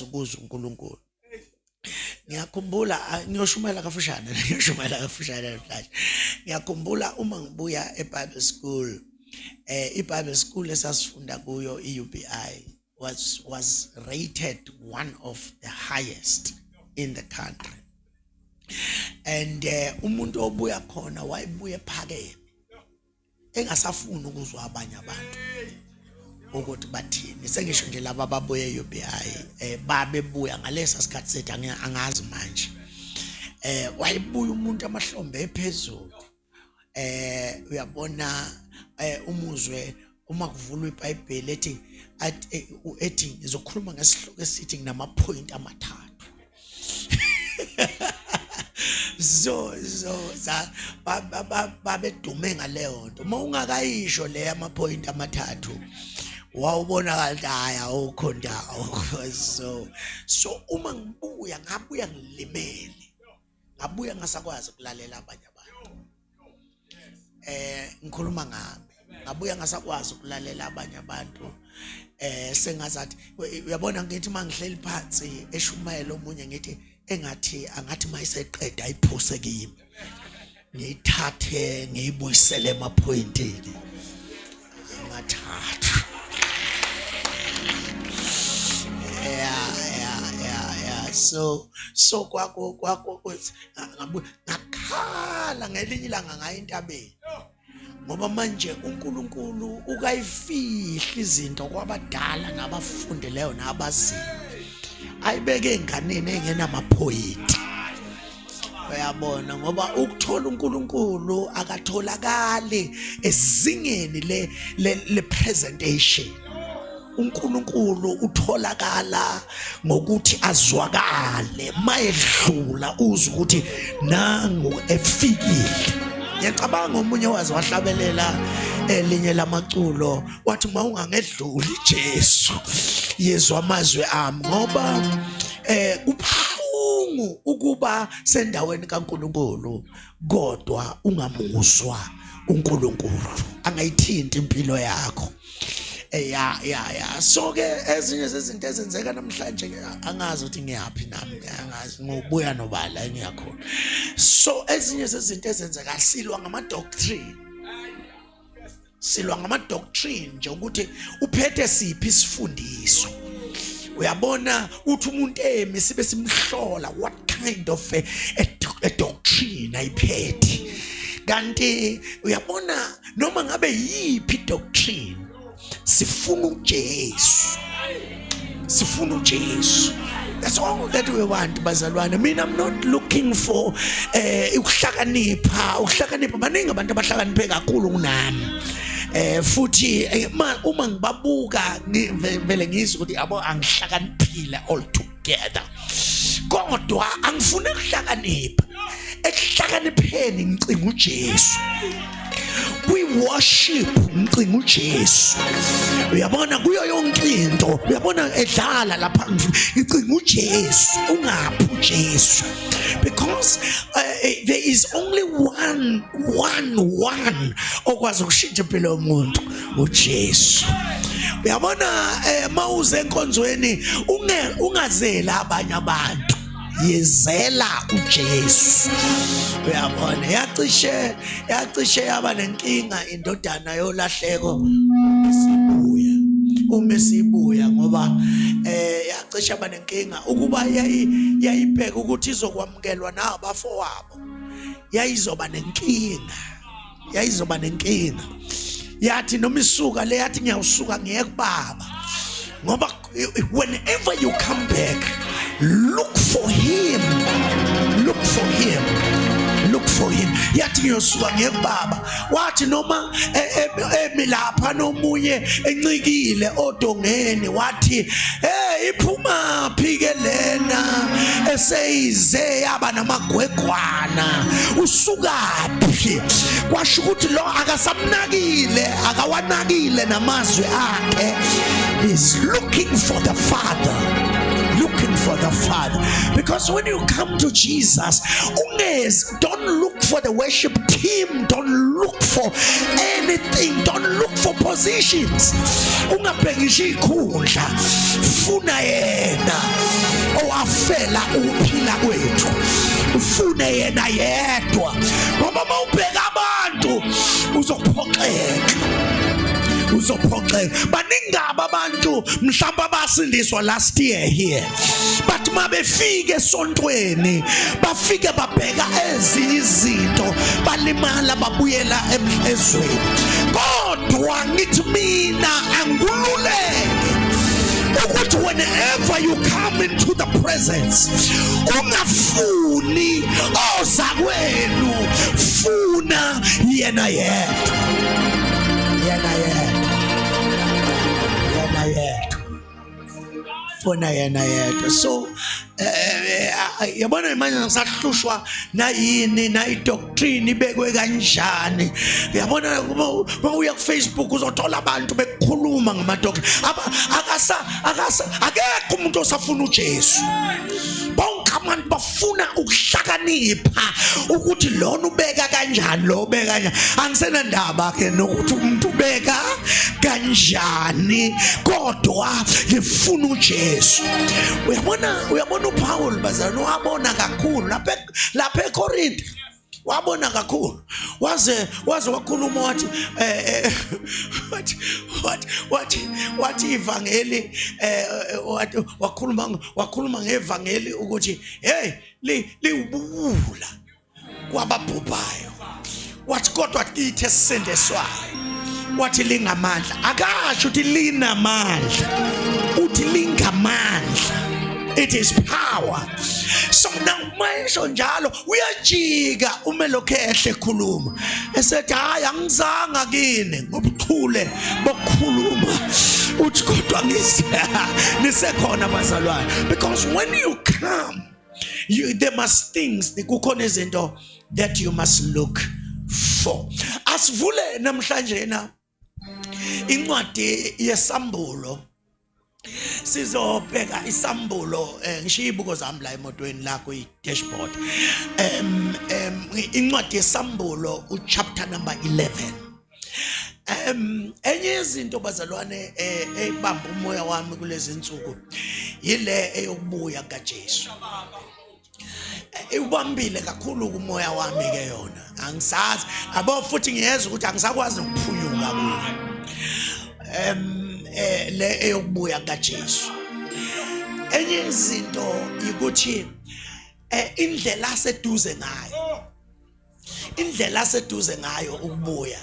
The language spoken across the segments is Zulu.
Awukwazi ukuzwa uNkulunkulu. Ngiyakhumbula ngiyoshumayela kafushane, ngiyoshumayela kafushane namhlanje. Ngiyakhumbula uma ngibuya eBible school, iBible school esasifunda kuyo iUBI was rated one of the highest in the country. And umuntu obuya khona wayebuye ephakeme, engasafuni ukuzwa abanye abantu ukuthi bathini. Sengisho nje laba ababuye e-UBI, babebuya ngalesa sikhathi sethu, angazi manje. Wayebuya umuntu amahlombe ephezulu, uyabona, umuzwe uma kuvulwa iBhayibheli ethi ethi ngizokhuluma ngesihloko esithi nginama-point amathathu. So babedume ngaleyo nto. Uma ungakayisho le ama-point amathathu, wawubonakala ukuthi hhayi, awukho ndawo. So uma ngibuya, ngabuya ngilimele, ngabuya ngasakwazi ukulalela abanye abantu. Ngikhuluma ngami, ngabuya ngasakwazi ukulalela abanye abantu. Sengazathi uyabona, ngithi mangihleli phansi eshumayela omunye, ngithi engathi angathi mayiseqeda ayiphose kimi, ngiyithathe ngiyibuyisele emaphoyintini amathathu. Yeah, so kwako ngabuya ngakhala. Ngelinye ilanga ngaya entabeni, ngoba manje uNkulunkulu ukayifihla izinto kwabadala nabafundileyo nabaziyo, ayibeke enganeni engenamaphoyinti, uyabona, ngoba ukuthola uNkulunkulu akatholakali ezingeni le presentation. uNkulunkulu utholakala ngokuthi azwakale mayedlula, uzwe ukuthi nangu efikile. Ngiyacabanga omunye waze wahlabelela elinye lamaculo wathi, "Mawungangedluli Jesu, yezwa amazwi ami," ngoba kubuhlungu ukuba sendaweni kaNkulunkulu kodwa ungamuzwa uNkulunkulu, angayithinti impilo yakho. Ya, so ke ezinye zezinto ezenzeka namhlanje, angazi ukuthi ngiyaphi nami, angazi ngobuya nobala engiyakhona. So ezinye zezinto ezenzeka, silwa ngama doctrine, silwa ngama doctrine nje ukuthi uphethe siphi isifundiso. Uyabona, uthi umuntu emi sibe simhlola what kind of a doctrine ayiphethe. Kanti uyabona, noma ngabe yiphi doctrine, sifuna uJesu, sifuna uJesu. That's all that we want, bazalwane. Mina, I'm not looking for ukuhlakanipha. Ukuhlakanipha, baningi abantu abahlakaniphe kakhulu kunami. Futhi uma ngibabuka vele ngizwe ukuthi yabo angihlakaniphile altogether. Kodwa angifuni ukuhlakanipha. Ekuhlakanipheni ngicinga uJesu. Kwi-worship ngicinga uJesu. Uyabona, kuyo yonke into, uyabona, edlala lapha ngicinga uJesu. Ungaphi uJesu? Because there is only one, one, one okwazi ukushintsha impilo yomuntu, uJesu. Uyabona, mawuze enkonzweni unge ungazela abanye abantu, yezela uJesu. Uyabona, yacishe yaba nenkinga indodana yolahleko isibuya, uma esibuya, ngoba yacishe yaba nenkinga ukuba yayibheka ukuthi izokwamukelwa nabafowabo, yayizoba nenkinga, yayizoba nenkinga. Yathi noma isuka le, yathi, "Ngiyawusuka ngiye kubaba," ngoba whenever you come back, look for him, look for him, look for him. Yathi, "Ngiyosuka ngiye kubaba." Wathi noma emi lapha nomunye encikile odongeni, wathi, "Hey, iphuma phi ke lena eseyize yaba namagwegwana? Usukaphi?" Kwasho ukuthi lo akasamnakile, akawanakile namazwi akhe. He's looking for the Father, looking for the Father, because when you come to Jesus, ungezi, don't look for the worship team, don't look for anything, don't look for positions. Ungabhekisha ikhundla, funa yena. Ukuphila ukuphila kwethu ufune yena yedwa ngoba uma ubheka abantu uzophoxeka uzophoxeka baningaba abantu mhlawumbe abasindiswa last year here but mabefike esontweni bafike babheka ezinye izinto balimala babuyela ezweni kodwa ngithi mina angululeke ukuthi whenever you come into the presence ungafuni ozakwenu funa yena yedwa yena yedwa yena yedwa funa yena yedwa so eh, eh, eh, yabona manje ngisahlushwa nayini nayidoctrine ibekwe kanjani yabona uma uya ku Facebook uzothola abantu bekukhuluma ngama doctrine akasa akasa akekho umuntu osafuna uJesu bonke abantu bafuna ukuhlakanipha ukuthi lona ubeka kanjani lo ubeka kanjani angisenandaba ke nokuthi umuntu ubeka kanjani kodwa ngifuna uJesu uyabona uyabona uPaul bazalwane wabona kakhulu lapha lapha eKorinte wabona kakhulu waze waze wakhuluma wathi eh, eh wathi wathi wathi wathi ivangeli eh, eh wathi wakhuluma wakhuluma ngevangeli ukuthi hey li liwubuwula kwababhubhayo wathi kodwa kithi esisindiswayo wathi lingamandla akasho ukuthi linamandla uthi lingamandla it is power so now mayisho njalo uyajika uma lokho ehle ekhuluma esethi hayi angizanga kini ngobuchule bokukhuluma uthi kodwa ngise nisekhona bazalwane because when you come you there must things kukhona izinto that you must look for asivule namhlanje na incwadi yesambulo sizobheka isambulo eh, ngishiya ibuko zami la emotweni la kwi dashboard em incwadi yesambulo u chapter number 11 enye izinto bazalwane eh, ebamba umoya wami kulezi insuku yile eyokubuya kaJesu iwubambile kakhulu kumoya wami ke yona angisazi abo futhi ngiyezwa ukuthi angisakwazi nokuphunyuka kuyo em eh, le eyokubuya kaJesu enye izinto ukuthi eh, indlela aseduze ngayo indlela aseduze ngayo ukubuya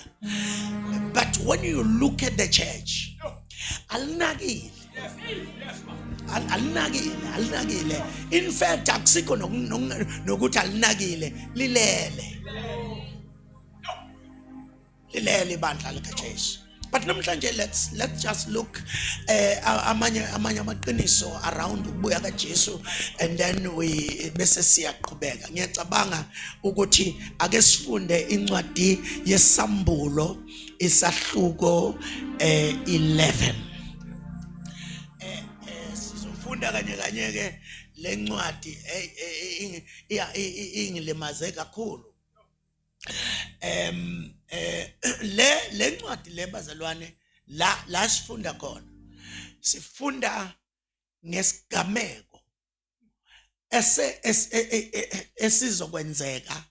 but when you look at the church alinakile alinakile alinakile in fact akusikho nokuthi alinakile lilele lilele ibandla likaJesu but namhlanje let's let's just look eh amanye amanye amaqiniso around ukubuya kaJesu and then we bese siyaqhubeka ngiyacabanga ukuthi ake sifunde incwadi yesambulo isahluko eh 11 eh, eh sizofunda kanye kanye ke lencwadi hey ingilimaze kakhulu em eh le lencwadi le bazalwane la la sifunda khona sifunda ngesigameko ese e, e, e, esizokwenzeka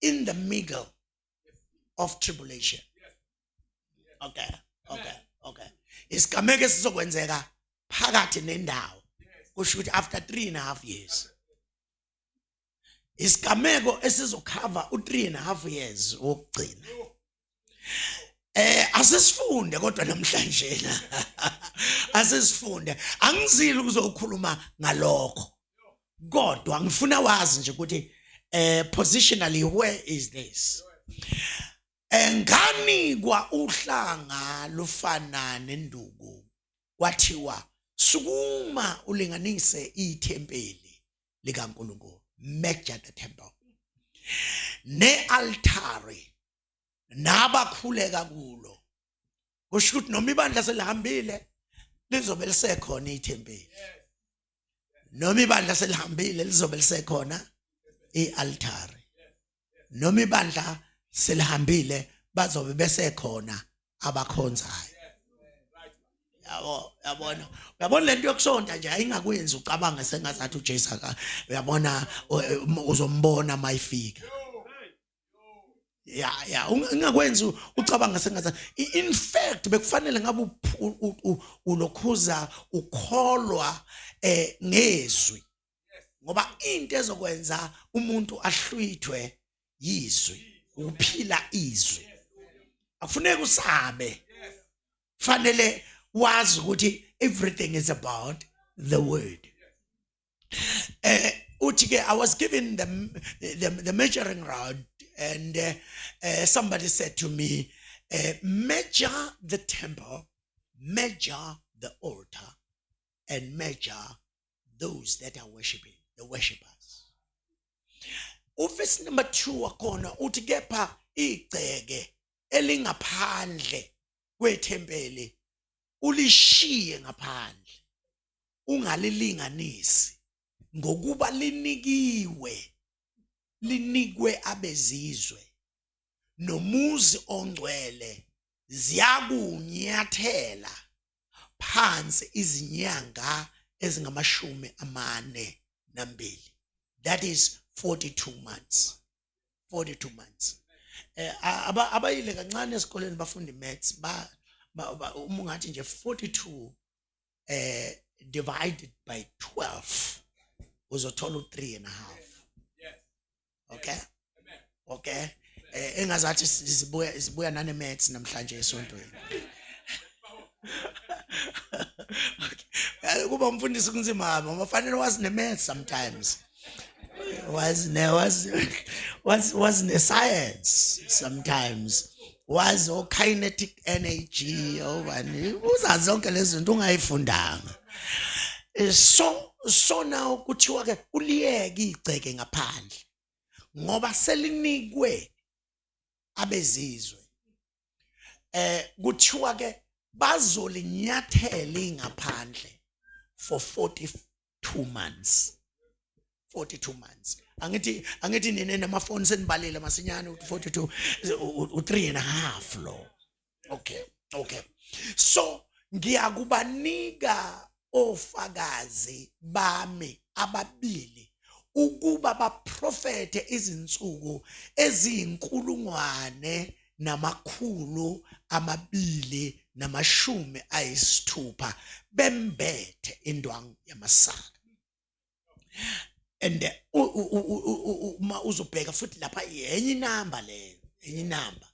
in the middle of tribulation okay okay okay isigameko esizokwenzeka phakathi nendawo kusho ukuthi after 3 and a half years isigameko esizokhava u3 and a half years wokugcina eh asisifunde kodwa namhlanje la asisifunde angizile ukuzokhuluma ngalokho kodwa ngifuna wazi nje ukuthi eh positionally where is this enganikwa uhlanga lufana nenduku kwathiwa sukuma ulinganise ithempeli likaNkulunkulu measure the temple ne-altare nabakhuleka kulo kusho ukuthi noma ibandla selihambile lizobe lisekhona ithempeli noma ibandla selihambile lizobe lisekhona i-altare noma ibandla selihambile bazobe besekhona abakhonzayo Yabo, yabona, uyabona lento yokusonta nje ayingakwenzi ucabange sengazathi uJesu aka, uyabona, uzombona mayifika. Ya ya, ungakwenzi ucabange sengazathi, in fact bekufanele ngabe ulokhuza ukholwa ngezwi, ngoba into ezokwenza umuntu ahlwithwe yizwi, ukuphila izwi. Akufuneki usabe, fanele wazi ukuthi everything is about the word. Uthi ke, I was given the measuring rod, and somebody said to me, "Measure the temple, measure the altar, and measure those that are worshiping, the worshippers." Uverse number 2 wakhona uthi, kepha igceke elingaphandle kwethempeli ulishiye ngaphandle, ungalilinganisi, ngokuba linikiwe, linikwe abezizwe, nomuzi ongcwele ziyakunyathela phansi izinyanga ezingama-42. That is 42 months, 42 months. Abayile kancane esikoleni bafunda maths, ba uma ungathi nje 42 divided by 12, uzothola u3 and a half. Okay, engazathi sibuya nane maths namhlanje esontweni. Okay, kuba umfundisi kunzima, ngoba fanele wazi ne maths sometimes, wazi ne wazi wazi wazi ne science sometimes, wazi o kinetic energy, obani, uzazi zonke lezi zinto ungayifundanga. So now kuthiwa ke uliyeke igceke ngaphandle, ngoba selinikwe abezizwe. Kuthiwa ke bazolinyathela ngaphandle for 42 months, 42 months. Angithi nina namafoni senibalile masinyane ukuthi 42 u3 and a half lo. Okay, so ngiyakubanika ofakazi bami ababili ukuba baprofete izinsuku eziyi-1260, bembethe indwangu yamasaka. And uma uzobheka futhi lapha, yenye inamba leyo, enye inamba,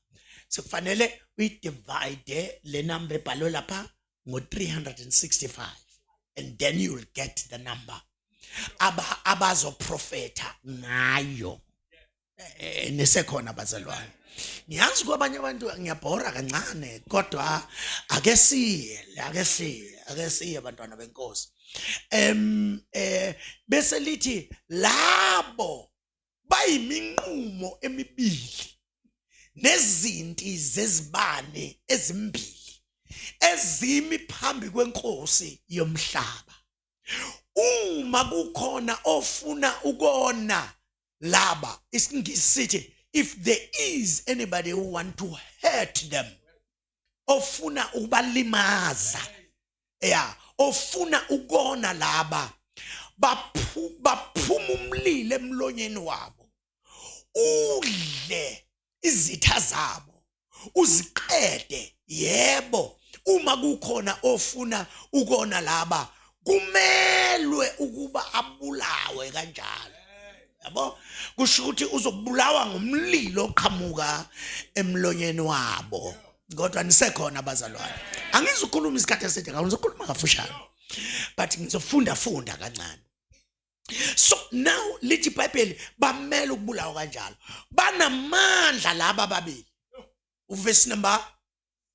sekufanele uyidivide le number ebhalwe lapha ngo-365, and then you'll get the number abazoprofetha ngayo. Nisekhona bazalwane? Ngiyazi kwabanye abantu ngiyabhora kancane, kodwa ake siye, ake siye, ake siye, bantwana benkosi. Bese lithi labo bayiminqumo emibili nezinti zezibane ezimbili ezimi phambi kwenkosi yomhlaba. Uma kukhona ofuna ukona laba, isiNgisi sithi, if there is anybody who want to hurt them, ofuna ukubalimaza, ya, ofuna ukona laba, baphuma umlilo emlonyeni wabo, udle izitha zabo uziqede. Yebo, uma kukhona ofuna ukona laba, kumelwe ukuba abulawe kanjalo. Yabo, kusho ukuthi uzobulawa ngomlilo oqhamuka emlonyeni wabo. Kodwa nisekhona abazalwane? Angizukhuluma isikhathi eside, ngizokhuluma kafushane, but ngizofunda funda kancane. So now lithi iBhayibheli bamele ukubulawa kanjalo, banamandla laba ababili. Uverse number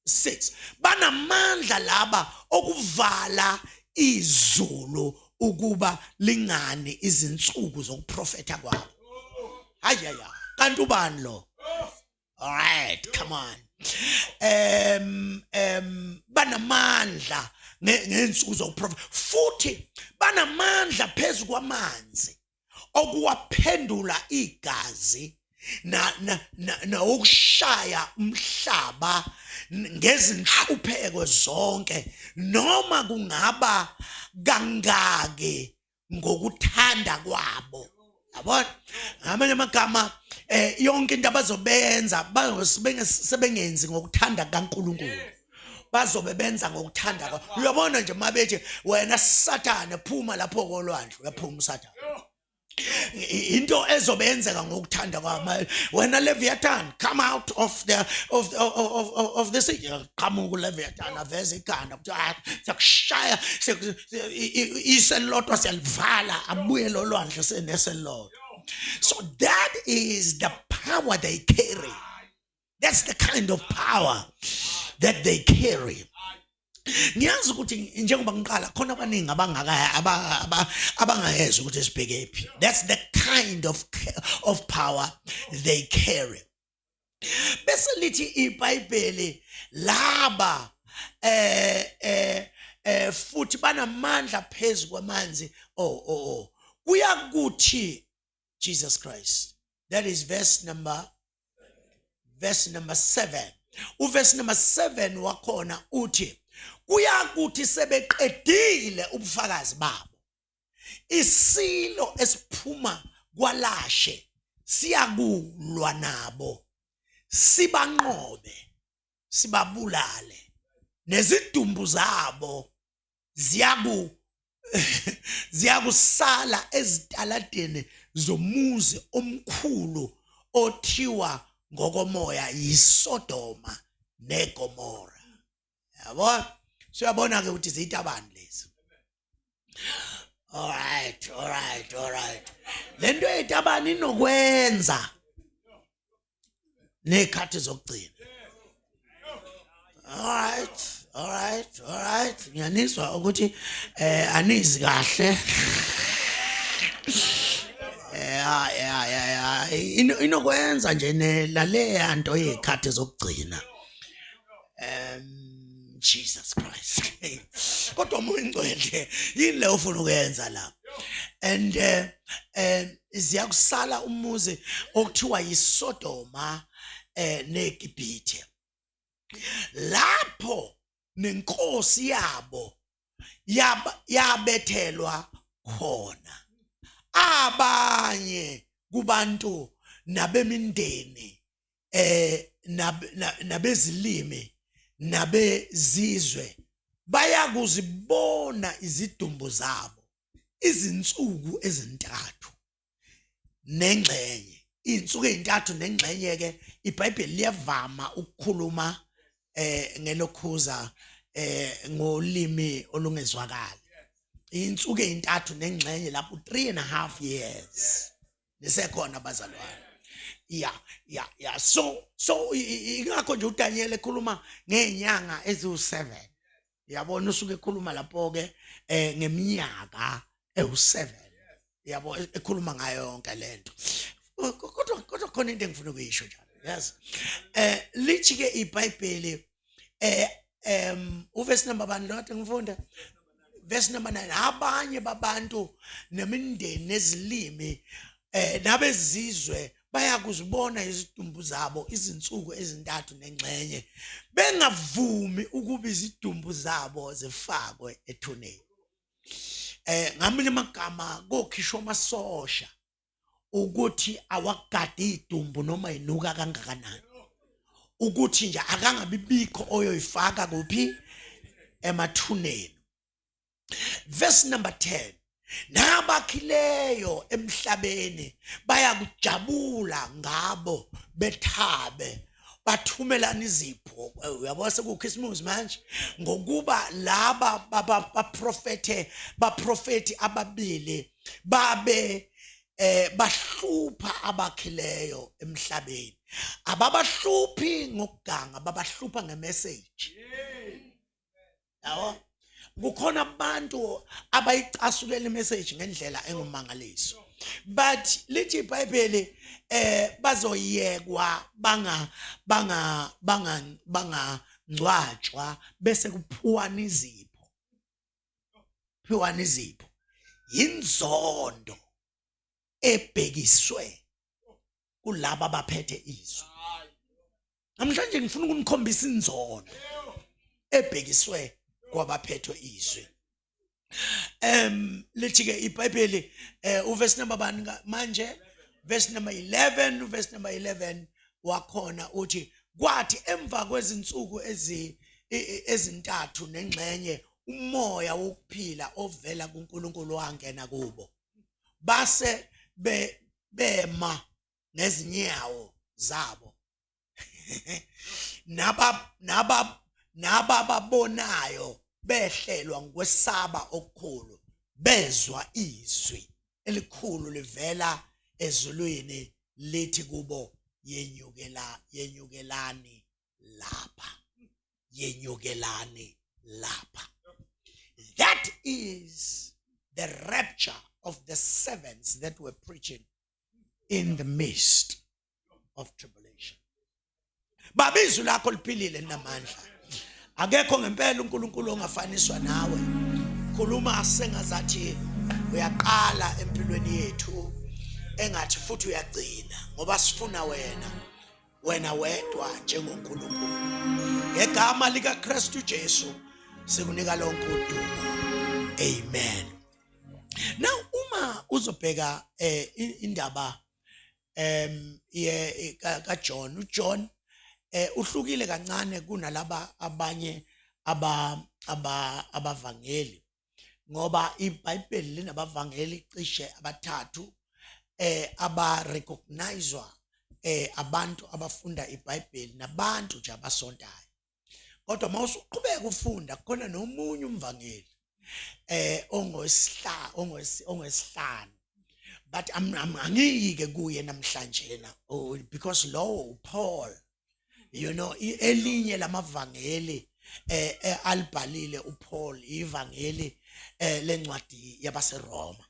6, banamandla laba okuvala izulu ukuba lingani izinsuku zokuprofetha kwabo. Hayaya, kanti ubani lo? All right, come on. Banamandla ngensuku zokuprofetha, futhi banamandla phezulu kwamanzi okuwaphendula igazi. Na na ukushaya umhlaba ngezinhlupheko zonke noma kungaba kangaki ngokuthanda kwabo yabona ngamanye amagama eh yonke into abazobenza bazobe sebengenzi ngokuthanda kaNkuluNkulu, bazobe benza ngokuthanda kwa. Uyabona nje mabethi wena Sathane phuma lapho kolwandle, uyaphuma uSathane. Into ezobe yenzeka ngokuthanda kwami. Wena Leviathan, come out of the sea. Qhamuka uLeviathan, aveze ikhanda kuthi ah, siyakushaya iselodwa siyalivala, abuye lolwandle seneselodwa. So that is the power they carry. That's the kind of power that they carry. Ngiyazi ukuthi njengoba ngiqala khona abaningi abangaka abangayezwa ukuthi sibhekephi. That's the kind of power they carry. Bese lithi iBhayibheli laba futhi banamandla phezulu kwamanzi. Oh, kuyakuthi Jesus Christ, that is verse number 7. Uverse number 7 wakhona uthi kuyakuthi sebeqedile ubufakazi babo, isilo esiphuma kwalashe siyakulwa nabo, sibanqobe, sibabulale, nezidumbu zabo ziyakusala ezitaladeni zomuzi omkhulu othiwa ngokomoya yiSodoma neGomora. Yabo, siyabona ke ukuthi ziyitabani lezi. All right, lento yetabani inokwenza nezikhathi zokugcina. All right, ngiyanizwa ukuthi anizi kahle. Ya, inokwenza nje naleya nto yezikhathi zokugcina. Jesus Christ, kodwa uMoya Ngcwele, yini le ufuna ukuyenza la? And ziyakusala umuzi okuthiwa yiSodoma neGibhithe, lapho nenkosi yabo yabethelwa khona. Abanye kubantu nabemindeni nabezilimi nabezizwe bayakuzibona izidumbu zabo izinsuku ezintathu nengxenye. Izinsuku ezintathu nengxenye ke, iBhayibheli liyavama ukukhuluma ngelokhuza ngolimi olungezwakali. Insuku ezintathu nengxenye lapho 3.5 years nisekhona bazalwane. Ya, so ingakho nje uDaniel ekhuluma ngezinyanga eziwu7. Yabona, usuke ekhuluma lapho ke ngeminyaka ewu7, yabo, ekhuluma ngayo yonke lento. Kodwa khona into engifuna ukuyisho njalo, yes. Lithi ke iBhayibheli uverse number bani lo kade ngifunda? Verse number 9. Abanye babantu nemindeni nezilimi nabezizwe bayakuzibona izidumbu zabo izinsuku ezintathu nengxenye, bengavumi ukuba izidumbu zabo zifakwe ethuneni. Ngamanye amagama, kokhishwa amasosha ukuthi awagade idumbu noma inuka kangakanani, ukuthi nje akangabi bikho oyoyifaka kuphi emathuneni. Verse number 10: nabakhileyo emhlabeni bayakujabula ngabo, bethabe, bathumelana izipho. Uyabona, sekuChristmas manje, ngokuba laba baprofethe, baprofeti ababili babe bahlupha abakhileyo emhlabeni. Ababahluphi ngokuganga, babahlupha ngemessage, yabo. Kukhona abantu abayicasukela imessage ngendlela engumangaliso, but lithi iBhayibheli bazoyekwa bangangcwatshwa, bese kuphiwana izipho, phiwana izipho. Inzondo ebhekiswe. kulaba abaphethe izwi. Namhlanje ngifuna ukunikhombisa inzono ebhekiswe kwabaphethwe izwi. Lithi ke iBhayibheli, uverse number bani manje? Verse number 11. Verse number 11 wakhona uthi, kwathi emva kwezinsuku ezintathu nengxenye umoya wokuphila ovela kuNkulunkulu wangena kubo, base bema ngezinyawo zabo, nabababonayo behlelwa ngokwesaba okukhulu. Bezwa izwi elikhulu livela ezulwini lithi kubo, yenyukela, yenyukelani lapha, yenyukelani lapha. That is the rapture of the servants that were preaching in the midst of tribulation. Baba, izwi lakho liphilile, linamandla. Akekho ngempela uNkulunkulu ongafaniswa nawe. Khuluma sengazathi uyaqala empilweni yethu, engathi futhi uyagcina, ngoba sifuna wena, wena wedwa njengoNkulunkulu. Ngegama likaKristu Jesu sikunika lonke udumo, amen. Now uma uzobheka indaba ye ka John, uJohn uhlukile kancane kunalaba abanye aba aba abavangeli, ngoba iBhayibheli linabavangeli cishe abathathu aba recognizwa abantu abafunda iBhayibheli nabantu nje abasontayo. Kodwa mawusuqhubeka ufunda, kukhona nomunye umvangeli ongesihlanu, but angiyike kuye namhlanje na, oh, because lowo uPaul, elinye lamavangeli alibhalile uPaul, ivangeli lencwadi yabaseRoma.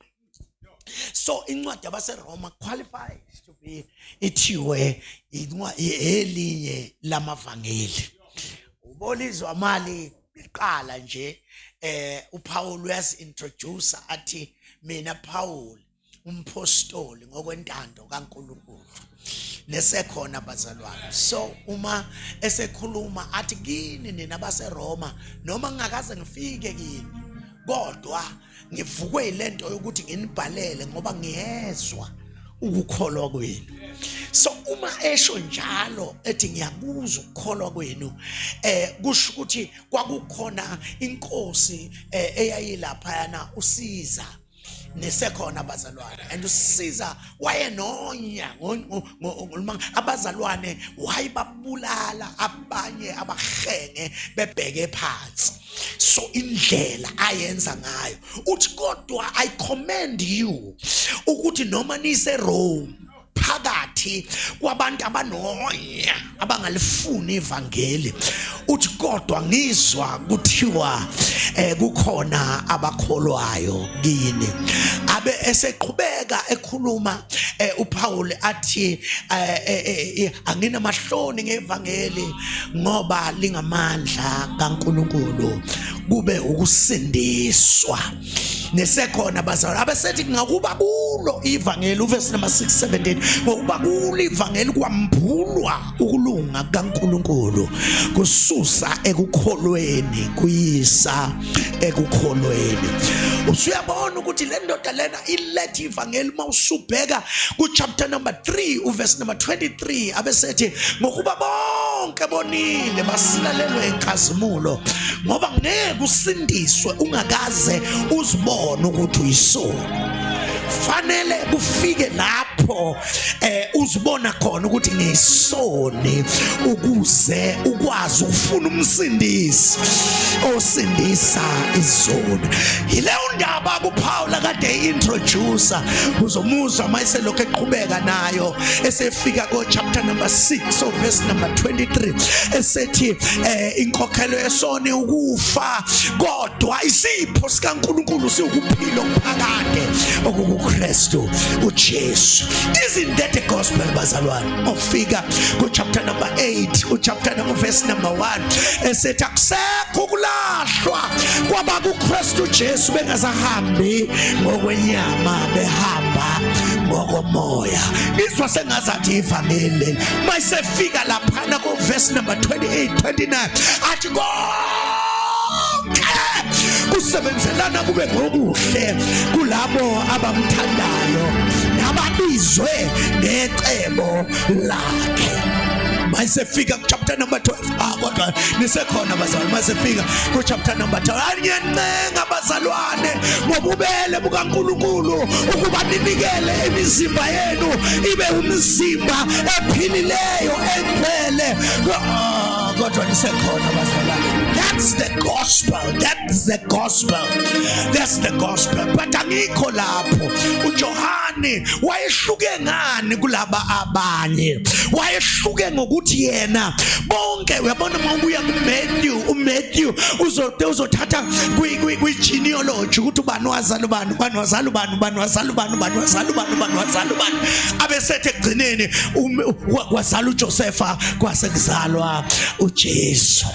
So incwadi yabaseRoma qualifies to be ithiwe elinye lamavangeli. Ubolizwa mali iqala nje, uPaul uyazi introduce athi, mina Paul, umpostoli ngokwentando kaNkulunkulu. Nesekhona bazalwane. So uma esekhuluma athi kini nina baseRoma, noma ngingakaze ngifike kini, kodwa ngivukwe yilento yokuthi nginibhalele ngoba ngiyezwa ukukholwa kwenu. So uma esho njalo ethi ngiyakuzwa ukukholwa kwenu, kusho ukuthi kwakukhona inkosi eyayilapha yana uSiza. Nesekhona abazalwane, and uSiza wayenonya abazalwane, wayebabulala abanye abahenge bebheke phansi. So indlela ayenza ngayo, uthi kodwa I commend you ukuthi noma nise Rome phakathi kwabantu abanonya abangalifuni ivangeli, uthi kodwa ngizwa kuthiwa kukhona abakholwayo kini. Abe eseqhubeka ekhuluma uPaul athi, anginamahloni ngevangeli, ngoba lingamandla kaNkulunkulu kube ukusindiswa. Nesekhona bazalwane. Abesethi ngakuba kulo ivangeli, uverse number 617, ngokuba kulo ivangeli kwambulwa ukulunga kaNkulunkulu kususa ekukholweni kuyisa ekukholweni. Usuyabona ukuthi le ndoda lena ilethe ivangeli. Mawusubheka ku chapter number 3 uverse number 23, abesethi ngokuba bonke bonile basilalelwe inkazimulo, ngoba ngeke usindiswe ungakaze uzibone ukuthi uyisoni. Fanele kufike lapho uzibona khona ukuthi ngisoni, ukuze ukwazi ukufuna umsindisi osindisa izoni. Yileyo ndaba kuPaul kade introducer. Uzomuzwa mayise lokho eqhubeka nayo esefika ko chapter number 6, so verse number 23, esethi inkokhelo yesoni ukufa, kodwa isipho sikaNkulunkulu siwukuphila okuphakade. okukuKristu uJesu. Isn't that the gospel, bazalwane? Ofika ku chapter number 8, u chapter number verse number 1, esethi akusekho ukulahlwa kwaba kuKristu Jesu, bengasahambi ngokwenyama, behamba ngokomoya. Izwa sengazathi ivangeli leli. Mayisefika laphana ku verse number 28 29, athi konke kusebenzelana kube ngokuhle kulabo abamthandayo nababizwe ngecebo lakhe. Mayisefika ku chapter number 12, ah, kodwa nisekhona bazalwane? Mayisefika ku chapter number 12, angiyancenga bazalwane ngobubele bukaNkulunkulu ukuba ninikele imizimba yenu ibe umzimba ephilileyo, engcwele. Ah, kodwa nisekhona bazalwane? That's the gospel, that's the gospel, that's the gospel. But angikho lapho. uJohane wayehluke ngani kulaba abanye? Wayehluke ngokuthi yena bonke, uyabona, uma ubuya kuMatthew, uMatthew uzothatha kwi genealogy ukuthi ubani wazala ubani, ubani wazala ubani, ubani wazala ubani, ubani wazala ubani, ubani wazala ubani, abesethi ekugcineni wazala uJosepha, kwase kuzalwa uJesu.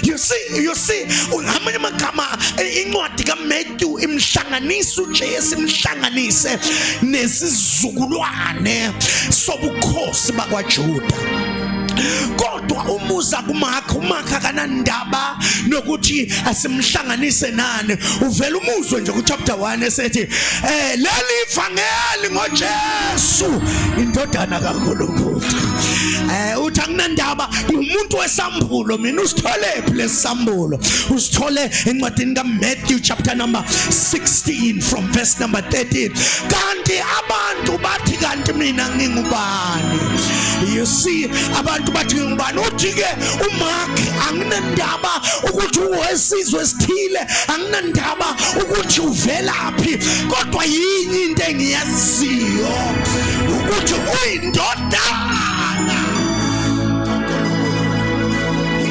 You see, you see, ngamanye amagama, incwadi kaMatthew imhlanganisa uJesu, imhlanganise nesizukulwane sobukhosi bakwaJuda. Kodwa umuza kuMark, uMark akanandaba nokuthi asimhlanganise nani. Uvela umuzwe nje ku chapter 1 esethi leli ivangeli ngoJesu indodana kaNkulunkulu. Uthi akunandaba, umuntu wesambulo mina. Usithole phi lesambulo? Usithole encwadini kaMatthew chapter number 16 from verse number 13. Kanti abantu bathi kanti mina ngingubani? You see, abantu bathi ngingubani? Uthi ke uMark, anginandaba ukuthi uwesizwe esithile, anginandaba ukuthi uvelaphi, kodwa yini into engiyaziyo ukuthi uyindodana.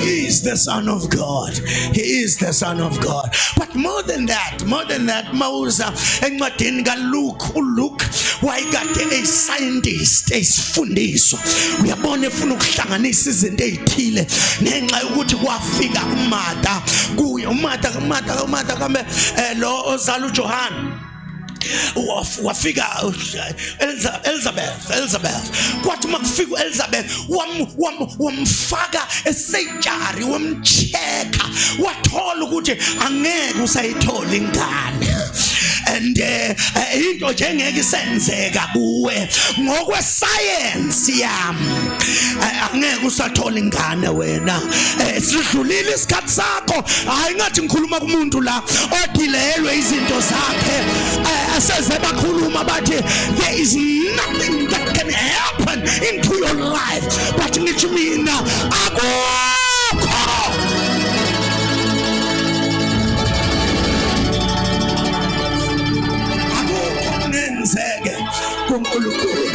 He is the Son of God. He is the Son of God. But more than that, more than that, mawuza encwadini kaLuke, uLuke wayekade a scientist, esifundiswa. Uyabona, efuna ukuhlanganisa izinto ezithile ngenxa yokuthi kwafika uMartha kuye. uMartha, uMartha, uMartha kambe lo ozala uJohn, wafika Elizabeth, Elizabeth. Kwathi uma kufika uElizabeth, wamfaka esejari, wamchecka, wathola ukuthi angeke usayithola ingane and into nje engeke isenzeka kuwe ngokwesayensi yami. Angeke usathola ingane wena, sidlulile isikhathi sakho. Hayi, ngathi ngikhuluma kumuntu la odilelwe izinto zakhe, aseze bakhuluma bathi there is nothing that can happen into your life, but ngithi mina akukho akukho kungenzeke kuNkulunkulu.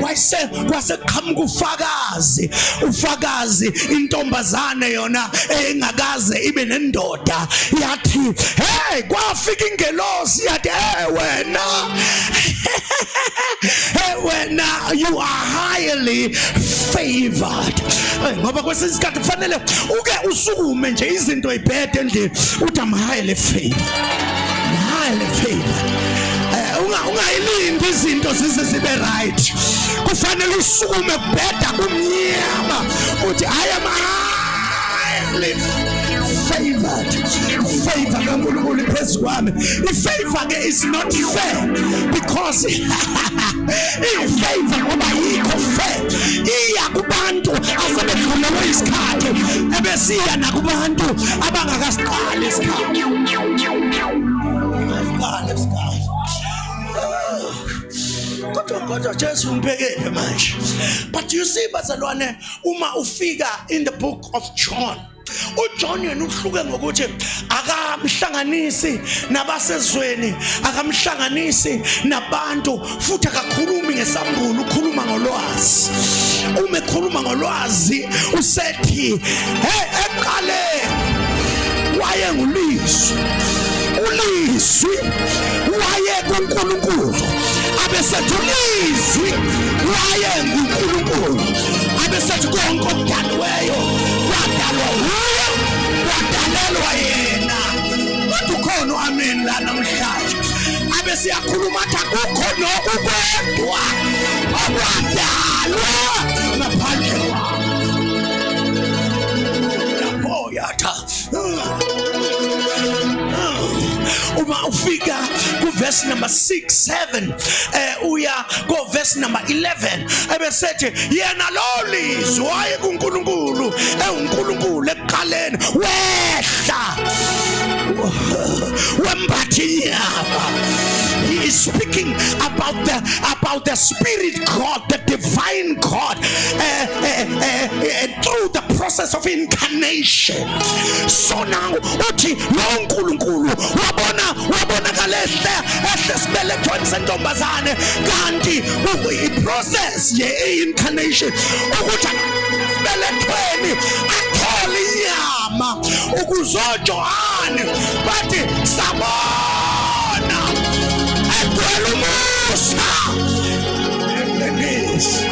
Wayese kwase qhamuka ufakazi, ufakazi intombazane yona engakaze ibe nendoda, yathi hey, kwafika ingelosi yathi, hey wena, hey wena, you are highly favored. Ngoba kwesinye isikhathi kufanele uke usukume nje izinto ibhede endlini, uthi I'm highly favored, I'm highly favored. Ungayilindi izinto zize zibe right. Kufanele usukume kubheda kumnyama, uthi I am highly favored. Favor kaNkulunkulu iphezu kwami. I-favor ke is not fair because i-favor ngoba yikho fair, iya kubantu asebedlulelwe isikhathi, ebesiya nakubantu abangakasiqali isikhathi. Asiqali isikhathi. Kodwa Jesu umbhekephi manje? But you see, bazalwane, uma ufika in the book of John, uJohn yena uhluke ngokuthi akamhlanganisi nabasezweni, akamhlanganisi nabantu, futhi akakhulumi ngesambulo, ukhuluma ngolwazi. Uma ekhuluma ngolwazi usethi hey, eqaleni wayengulizwi, ulizwi waye kuNkulunkulu. Abesethi ulizwi waye nguNkulunkulu. Abesethi konke okudaliweyo kwadalwa wuye, kwadalelwa yena. Kodwa ukhona u-amen la namhlanje. Abe siyakhuluma athi akukho nokukodwa okwadalwa ngaphandle kwakhe. Lapho yatha uma ufika kuverse number 6 7 uya ko verse number 11 ebesethi yena lo lizwi waye kuNkulunkulu ewuNkulunkulu ekuqaleni wehla wembatha inyama. He is speaking about the spirit God, the divine God, through the process of incarnation. So now uthi lo uNkulunkulu wabona wabonakala ehle ehle esibelethweni sentombazane, kanti i-process ye-incarnation ukuthi esibelethweni athole inyama ukuze oJohane bathi sabona egcwele umusa neqiniso.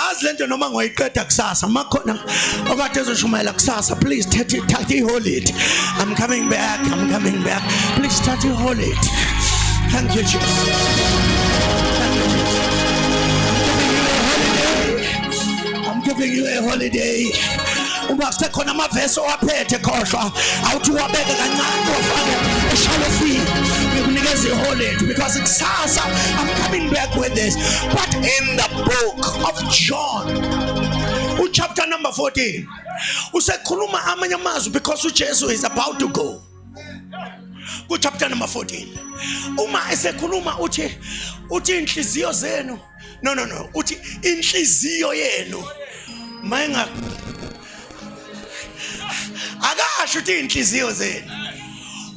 Azi lento noma ngoyiqeda kusasa, makhona okade ezoshumayela kusasa, please thatha i-holiday. I'm coming back, I'm coming back. Please thatha i-holiday. Thank you, Jesus. Thank you, Jesus. I'm giving you a holiday. I'm giving you a holiday. Uma kusekhona amavesi owaphethe, khohlwa, awuthi uwabeke kancane, wafake eshalofini. Ngikunikeza i-holiday because kusasa I'm coming back with this. But in the book of John, uchapter number 14, usekhuluma amanye amazwi because uJesu is about to go. Ku-chapter number 14, uma esekhuluma uthi inhliziyo zenu, no, no, no, uthi inhliziyo yenu mayinga, akasho ukuthi inhliziyo zenu.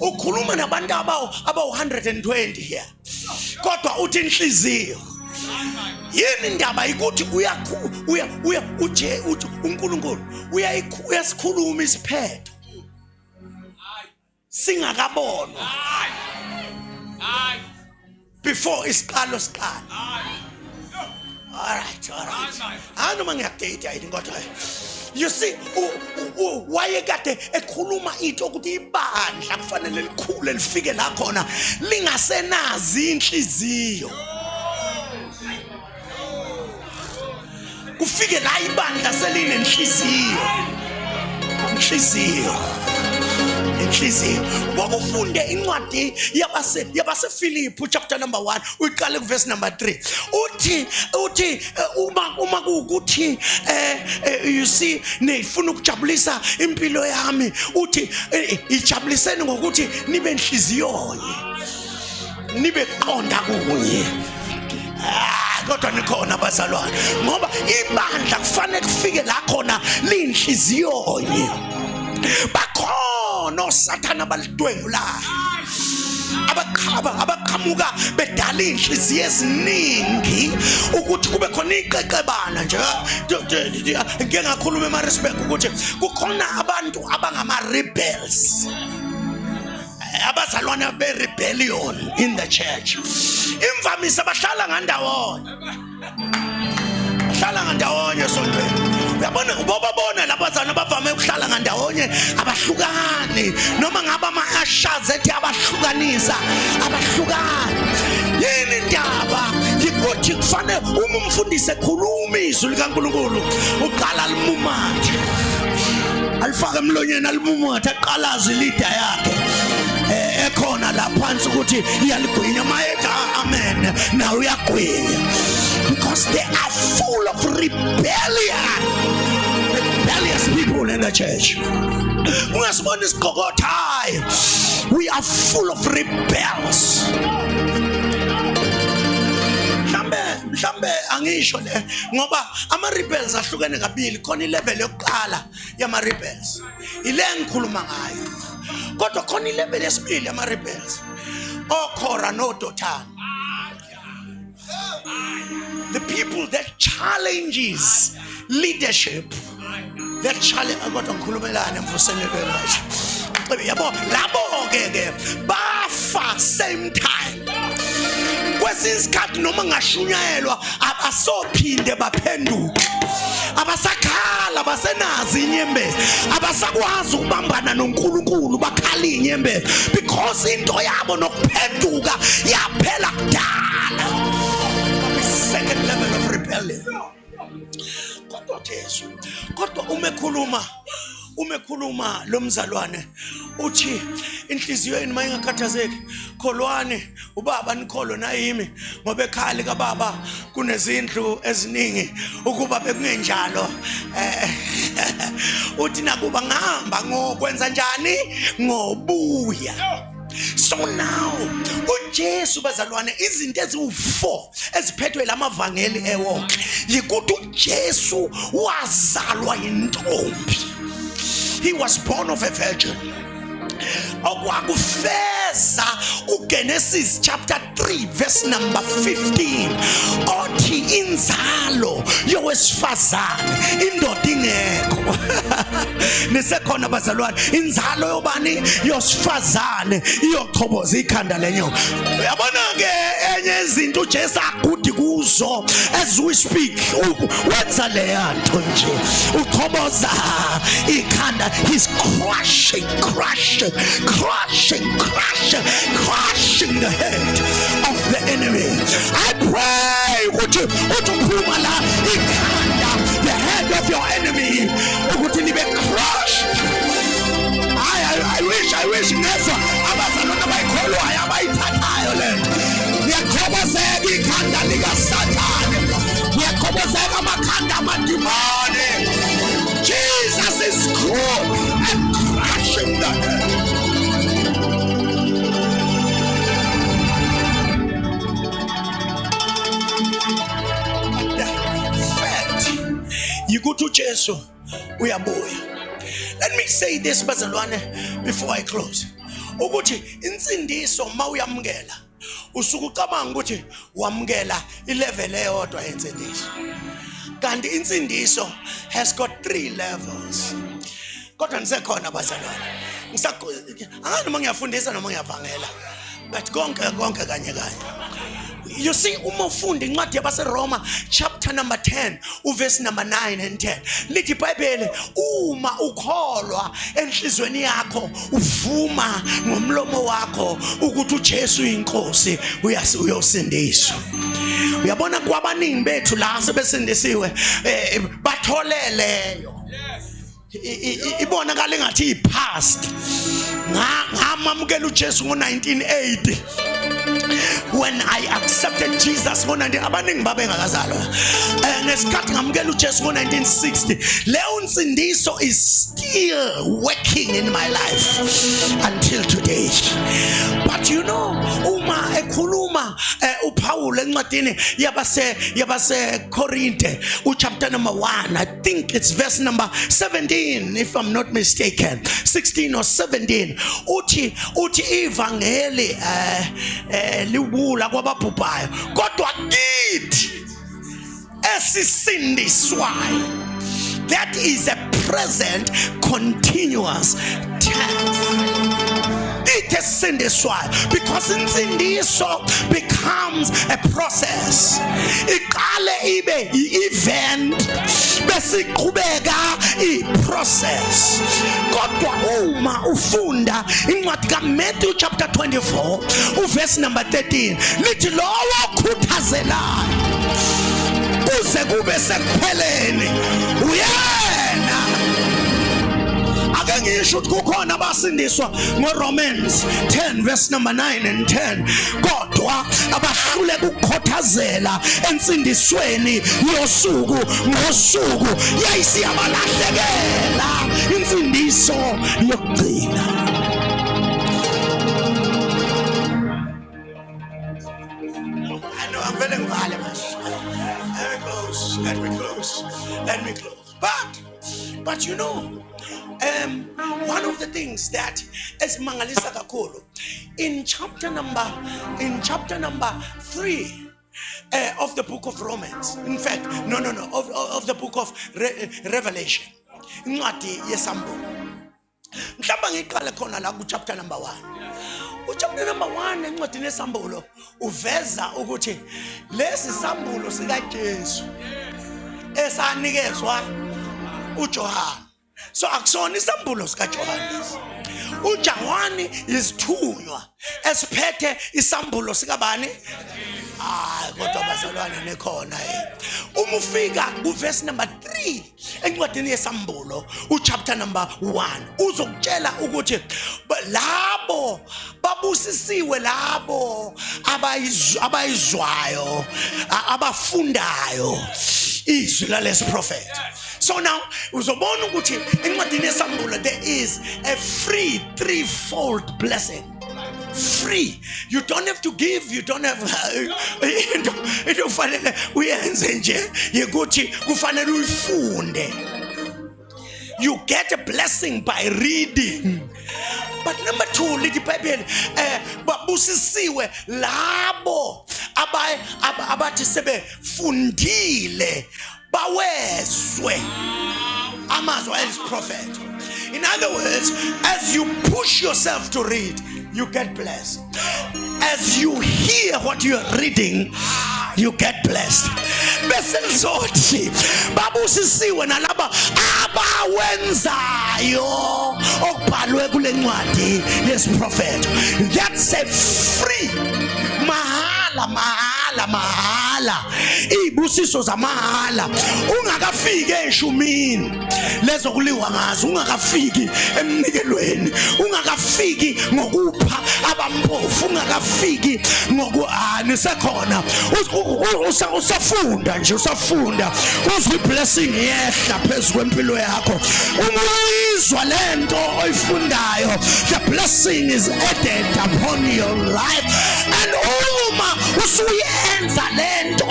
Ukhuluma nabantu abawu 120 here, kodwa uthi inhliziyo. Yini indaba? Ukuthi uyakhu uya uya uje uthi uNkulunkulu uyasikhuluma isiphetho singakabonwa, before isiqalo siqala. All right, hayi, noma ngiyakudate yini, kodwa you see, wayekade ekhuluma into ukuthi ibandla kufanele likhule lifike la khona lingasenazi inhliziyo, kufike la ibandla selinenhliziyo, inhliziyo, inhliziyo. Ngokufunde incwadi yabaseFilipi chapter number 1, uyiqale kuverse number 3, uthi uma kuwukuthi you see, nifuna ukujabulisa impilo yami, uthi ijabuliseni ngokuthi nibe nhliziyo nibe qonda kunye. Ah, kodwa nikhona bazalwane? Ngoba ibandla kufanele kufike la khona linhliziyonye. Bakhona osathana abalidwengulayo, abaqhaba abaqhamuka bedala inhliziyo eziningi ukuthi kube khona iqeqebana nje. Ngike ngakhuluma eMaritzburg ukuthi kukhona abantu abangama rebels, abazalwane be-rebellion in the church. Imvamisa bahlala ngandawonye, bahlala ngandawonye esontweni. Uyabona, ubobabona labazalwane bavame ukuhlala ngandawonye, abahlukani noma ngabe ama-ushers ethi abahlukanisa, abahlukani. Yini indaba? Yikuthi kufanele uma umfundisi ekhuluma izwi likaNkulunkulu, uqala limumathe, alifake emlonyeni, alimumathe, aqalaze ilida yakhe ekhona la phansi ukuthi iyaligwinya. Mayethi amen, nawe uyagwinya, because they are full of rebellion, rebellious people in the church. Ungasibona isigqokotha, hayi, we are full of rebels. Mhlambe angisho le ngoba ama rebels ahlukene kabili. Khona ilevel yokuqala yama rebels, ile engikhuluma ngayo, kodwa khona ilevel yesibili yama rebels, oKhora noDothani, the people that challenges leadership. That challenge, kodwa ngikhulumelana emvuselelweni kanje. Yabo labo ke ke bafa same time. Kwesinye isikhathi noma ngashunyayelwa abasophinde baphenduke, abasakhala, abasenazo inyembezi, abasakwazi ukubambana noNkulunkulu, bakhala inyembezi because into yabo nokuphenduka yaphela kudala. Second level of rebellion. Kodwa Jesu, kodwa uma ekhuluma lo mzalwane uthi inhliziyo yenu mayingakhathazeki, kholwani ubaba, nikholwe nayimi, ngoba ekhaya likababa kunezindlu eziningi, ukuba bekungenjalo, uthi nakuba ngihamba ngokwenza njani, ngobuya. So now uJesu, bazalwane, izinto eziwu4 eziphethwe lamavangeli ewonke yikuthi uJesu wazalwa intombi. He was born of a virgin, okwakufeza uGenesis chapter 3 verse number 15 othi inzalo yowesifazane, indoda ingekho. Nisekhona bazalwane? Inzalo yobani? Yosifazane iyochoboza ikhanda lenyoka. Uyabona ke, enye izinto uJesu agudi kuzo as we speak, wenza leya nto nje, uchoboza ikhanda. He's crushing, crushing, crushing, crushing, crushing the head of the enemy. I pray ukuthi uthi uphuma la, ikhanda, the head of your enemy, ukuthi libe crushed. I wish ngezwa abazalwane abayikholwayo, abayithathayo lento. Liyachobozeka ikhanda likaSathane, liyachobozeka amakhanda amadimoni. Jesus is good at crushing the head. The fact yikuthi uJesu uyabuya. Let me say this, bazalwane, before I close, ukuthi insindiso mawuyamukela, usuke ucabanga ukuthi wamukela ilevel eyodwa yensindiso, kanti insindiso has got three levels. Kodwa nisekhona bazalwane? Angazi noma ngiyafundisa noma ngiyavangela, but konke konke kanye kanye. You see, uma ufunda incwadi yabaseRoma chapter number 10 uverse number 9 and 10, lithi iBhayibheli, uma ukholwa enhlizweni yakho, uvuma ngomlomo wakho ukuthi uJesu uyinkosi, uyosindiswa. Uyabona, kwabaningi bethu la sebesindisiwe, batholeleyo ibonakala engathi i-past. Ngamamukela uJesu ngo-1980. When I accepted Jesus ngo-19, abaningi babengakazalwa. Ngesikhathi ngamukela uJesu ngo-1960, leyo nsindiso is still working in my life until today. But you know, uma ekhuluma uPaul encwadini yabase Korinte, uchapter number 1, I think it's verse number 17 if I'm not mistaken, 16 or 17, uthi ivangeli liwula kwababhubhayo, kodwa kithi esisindiswayo, that is a present continuous tense, ithi esindiswayo, because insindiso becomes a process. Iqale ibe i-event, bese iqhubeka i-process. Kodwa uma ufunda incwadi kaMatthew chapter 24 uverse number 13, lithi lowo okhuthazelayo kuze kube sekupheleni uyena. Ake ngisho ukuthi kukhona abasindiswa ngoRomans 10 verse number 9 and 10, kodwa abahluleka ukukhothazela ensindisweni yosuku ngosuku, yayisiyabalahlekela insindiso yokugcina. I know, I'm feeling ngivale manje. Let me close. Let me close. Let me close. But you know, one of the things that esimangalisa kakhulu in chapter number 3 of the book of Romans. In fact, no, of the book of Revelation. Incwadi yesambulo. Mhlawumbe ngiqale khona la ku chapter number 1. Uchapter number 1 encwadini yesambulo uveza ukuthi lesi sambulo sikaJesu esanikezwa uJohane. So akusona isambulo sikaJohannes. uJohane isithunywa esiphethe isambulo sikabani? Hayi kodwa bazalwane nikhona yini? Uma ufika kuverse number 3 encwadini yesambulo uchapter number 1 uzokutshela ukuthi labo babusisiwe labo abayizwayo abafundayo izwi lalesi prophet. So now uzobona ukuthi encwadini yesambulo there is a free threefold blessing. Free, you don't have to give, you don't have into into kufanele uyenze nje yikuthi kufanele uyifunde. You get a blessing by reading. But number 2, lithi iBhayibheli babusisiwe labo abathi sebefundile bawezwe amazwi alesi prophet. In other words, as you push yourself to read, you get blessed. As you hear what you are reading, you get blessed. Bese lizothi babusisiwe nalaba abawenzayo okubhalwe kule ncwadi yesiprofetho. That's a free, mahala, mahala, mahala, izibusiso zamahala ungakafiki eshumini lezo kuliwa ngazo, ungakafiki emnikelweni, ungakafiki ngokupha abampofu, ungakafiki ngoku nisekhona usafunda nje, usafunda uzwe blessing yehla phezu kwempilo yakho. Uma uyizwa lento oyifundayo, the blessing is added upon your life. And uma usuyenza lento,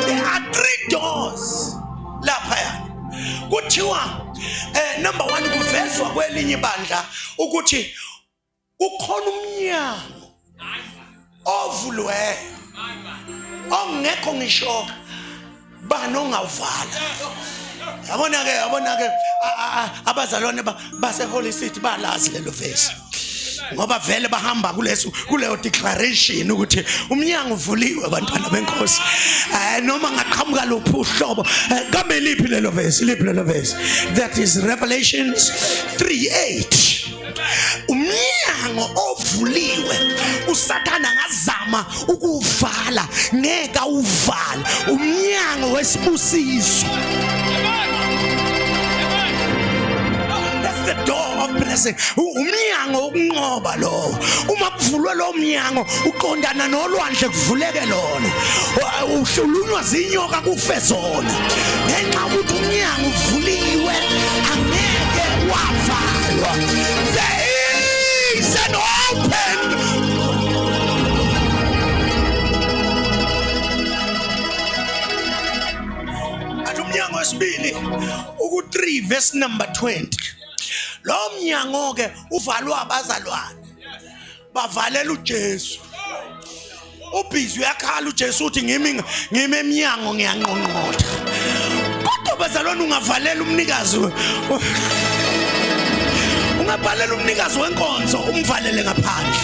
there are three doors laphaya. Kuthiwa number 1 kuvezwa kwelinye ibandla ukuthi kukhona umnyango ovuliweyo ongekho ngisho bani ongawuvala. Yabona ke, yabona ke, abazalwane base Holy City balazi lelo verse, ngoba vele bahamba kuleso kuleyo declaration ukuthi umnyango uvuliwe bantwana benkosi, noma ngaqhamuka luphi uhlobo. Kambe liphi lelo verse? Liphi lelo verse? That is Revelations 3:8. Umnyango ovuliwe, uSathana angazama ukuvala, ngeke awuvale umnyango wesibusiso. That's the door of blessing. Umnyango wokunqoba lowo. Uma kuvulwe lo mnyango, uqondana nolwandle kuvuleke lona, uhlulunywa zinyoka kufe zona, ngenxa ukuthi umnyango uvuliwe, angeke wavalwa. There is an open. Athi umnyango wesibili uku-3 verse number 20. Lo mnyango ke uvalwa abazalwane, bavalela uJesu. Ubhizi uyakhala, uJesu uthi ngimi ngimi eminyango ngiyanqonqotha. Kodwa bazalwane, ungavalela umnikazi, ungabhalela umnikazi wenkonzo, umvalele ngaphandle,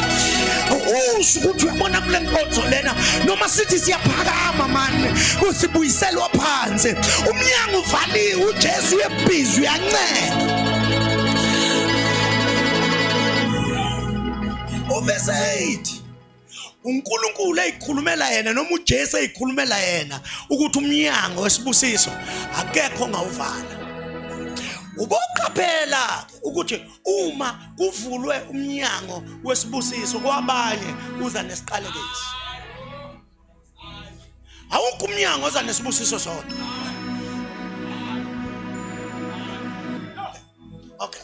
usho ukuthi uyabona kule nkonzo lena noma sithi siyaphakama mani kusibuyiselwa phansi, umnyango uvaliwe, uJesu uyebhizi uyancenga. Uverse 8, uNkulunkulu eyikhulumela yena noma uJesu eyikhulumela yena ukuthi umnyango wesibusiso akekho ongawuvala. Uboqaphela ukuthi uma kuvulwe umnyango wesibusiso kwabanye, uza nesiqalekiso. Awukho umnyango oza nesibusiso sodwa. Okay,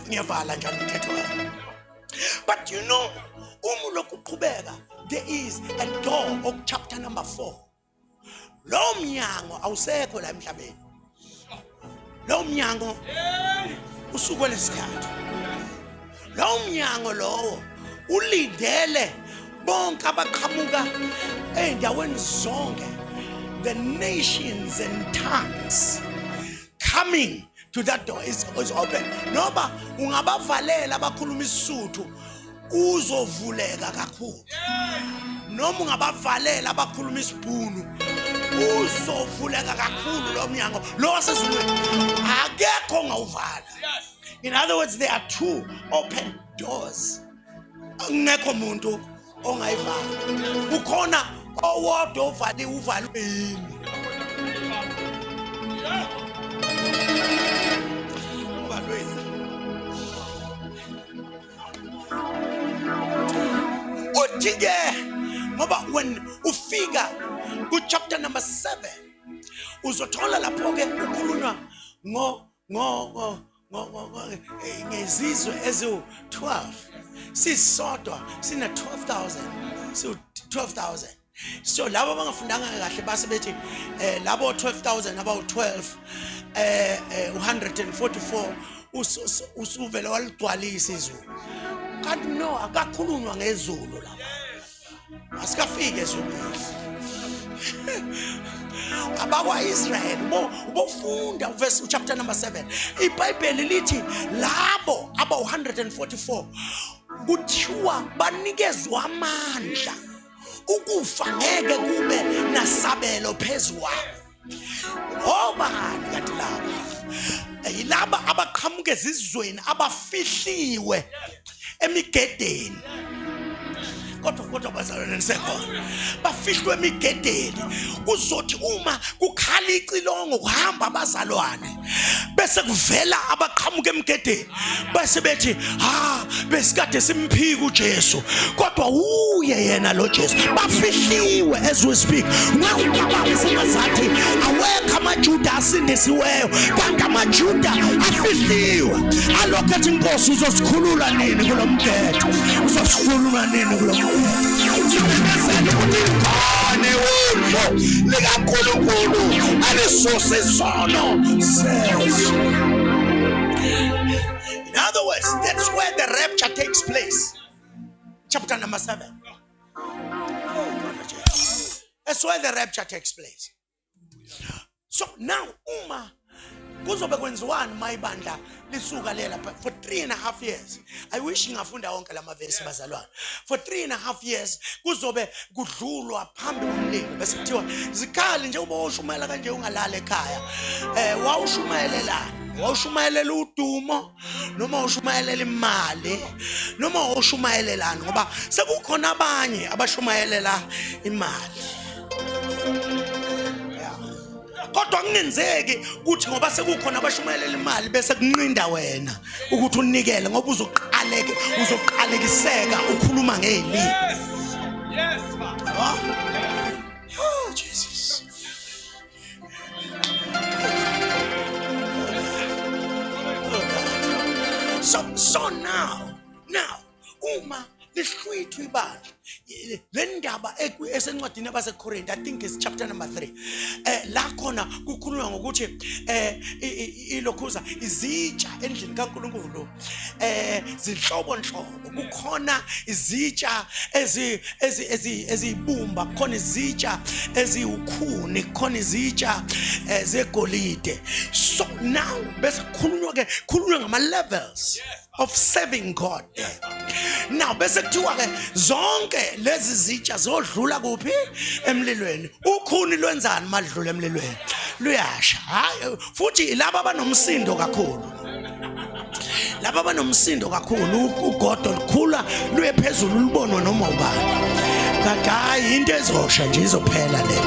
ngiyavala njalo umthetho wami. But you know, uma lokhu uqhubeka, there is a door of chapter number 4. Lo mnyango awusekho la emhlabeni. Lowo mnyango usuku lesithathu. Lowo mnyango lowo ulindele bonke abaqhamuka ey'ndaweni zonke, the nations and tongues coming to that door is open. Noba ungabavalela abakhuluma isiSuthu, uzovuleka kakhulu. Noma ungabavalela abakhuluma isiBhunu, uzovuleka kakhulu lo mnyango lo wasezulwini. Akekho ongawuvala. In other words, there are two open doors, akungekho muntu ongayivala. Kukhona owodwa ovaliwe, uvalwe yini? Uvalwe yini? Uthi ke ngoba when ufika ku chapter number 7 uzothola lapho ke ukhulunywa ngo ngo ngo ngezizwe eziwu-12, sisodwa sina 12,000, siwu 12,000. So labo abangafundanga kahle base bethi labo 12,000 abawu-12, 144 usuvele waligcwalisa izulu. Kanti no, akakhulunywa ngezulu lapha, asikafiki ezulwini. Abakwa-Israyeli, ubofunda verse chapter number 7, iBhayibheli lithi labo abawu-144 kuthiwa banikezwa amandla, ukufa ngeke kube nasabelo phezu kwabo. Obani kanti laba? Yilaba abaqhamuka ezizweni, abafihliwe emigedeni. Kodwa bazalwane, nisekhona? Bafihlwe emigedeni, kuzothi uma kukhala icilongo, kuhamba abazalwane, bese kuvela abaqhamuka emgedeni, bese bethi, "Ha, besikade simphika uJesu, kodwa uye yena lo Jesu." Bafihliwe as we speak. Ungakucabanga sengazathi awekho amaJuda asindisiweyo, kanti amaJuda afihliwe alokhu ethi, "Inkosi, uzosikhulula nini kulo mgede? Uzosikhulula nini kulo mgede?" Simemezela ukuthi khona iwundlu likaNkulunkulu alisusa isono sezwe. In other words, that's where the rapture takes place. Chapter number 7. That's where the rapture takes place. So now, uma kuzobe kwenziwani mayibandla lisuka lela for 3.5 years? I wish ngingafunda wonke lamavesi, bazalwane. For 3.5 years kuzobe kudlulwa phambi komlilo, bese kuthiwa zikhali. Njengoba wawushumayela kanje ungalala ekhaya, wawushumayelelani? Wawushumayelela udumo, noma ushumayelela imali, noma wawushumayelelani? Ngoba sekukhona abanye abashumayelela imali. Kodwa kungenzeki ukuthi ngoba sekukhona abashumayelela imali bese kunqinda wena ukuthi unikele, ngoba uzoqaleke, uzoqalekiseka ukhuluma ngezilimi. Yes, Father. Oh, Jesus. Oh God. So now uma lihlwithwa ibandla, le ndaba esencwadini yabaseKorinte, I think is chapter number 3, la khona kukhulunywa ngokuthi ilokhuza izitsha endlini kaNkulunkulu zinhlobo nhlobo. Kukhona izitsha ezi ezi ezi eziyibumba, kukhona izitsha eziwukhuni, kukhona izitsha zegolide. So now bese kukhulunywa ke, khulunywa ngama levels of serving God. Now bese kuthiwa ke zonke lezi zitsha zodlula kuphi? Emlilweni. Ukhuni lwenzani madlula emlilweni? Luyasha. Hayi, futhi laba abanomsindo kakhulu, laba abanomsindo kakhulu, ugodo lukhula luye phezulu, lubonwe noma ubani, kanti hayi, into ezosha nje, izophela le.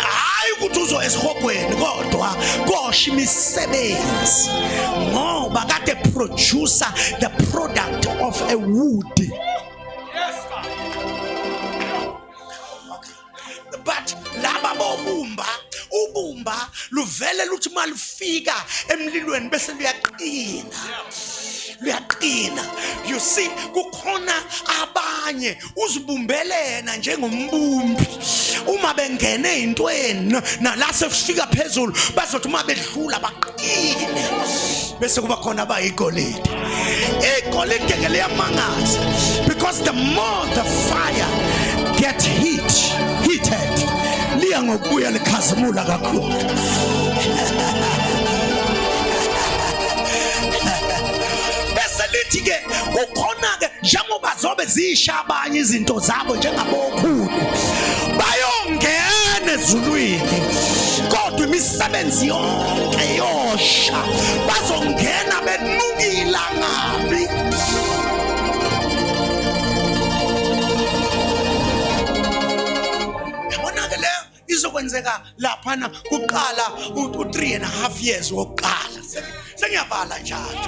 Hayi ukuthi uzo esihogweni, kodwa kosha imisebenzi, ngoba kade producer the product of a wood. Yes, Father. But laba bobumba, ubumba luvele luthi malufika emlilweni bese luyaqina, luyaqina. You see, kukhona abanye uzibumbelena njengombumbi. Uma bengene ezintweni nala sefika phezulu, bazothi uma bedlula baqine, bese kuba khona abayigolide. Igolide ke liyamangaza, because the more the fire get heated, liya ngokubuya likhazimula kakhulu. Bese lithi ke kukhona ke, njengoba zobe zisha abanye izinto zabo njengabokhulu, bayongena ezulwini, kodwa imisebenzi yonke yosha, bazongena benukile ngabi. Yabona ke, leyo izokwenzeka laphana kuqala u-3 and a half years wokuqala. Sengiyavala njalo.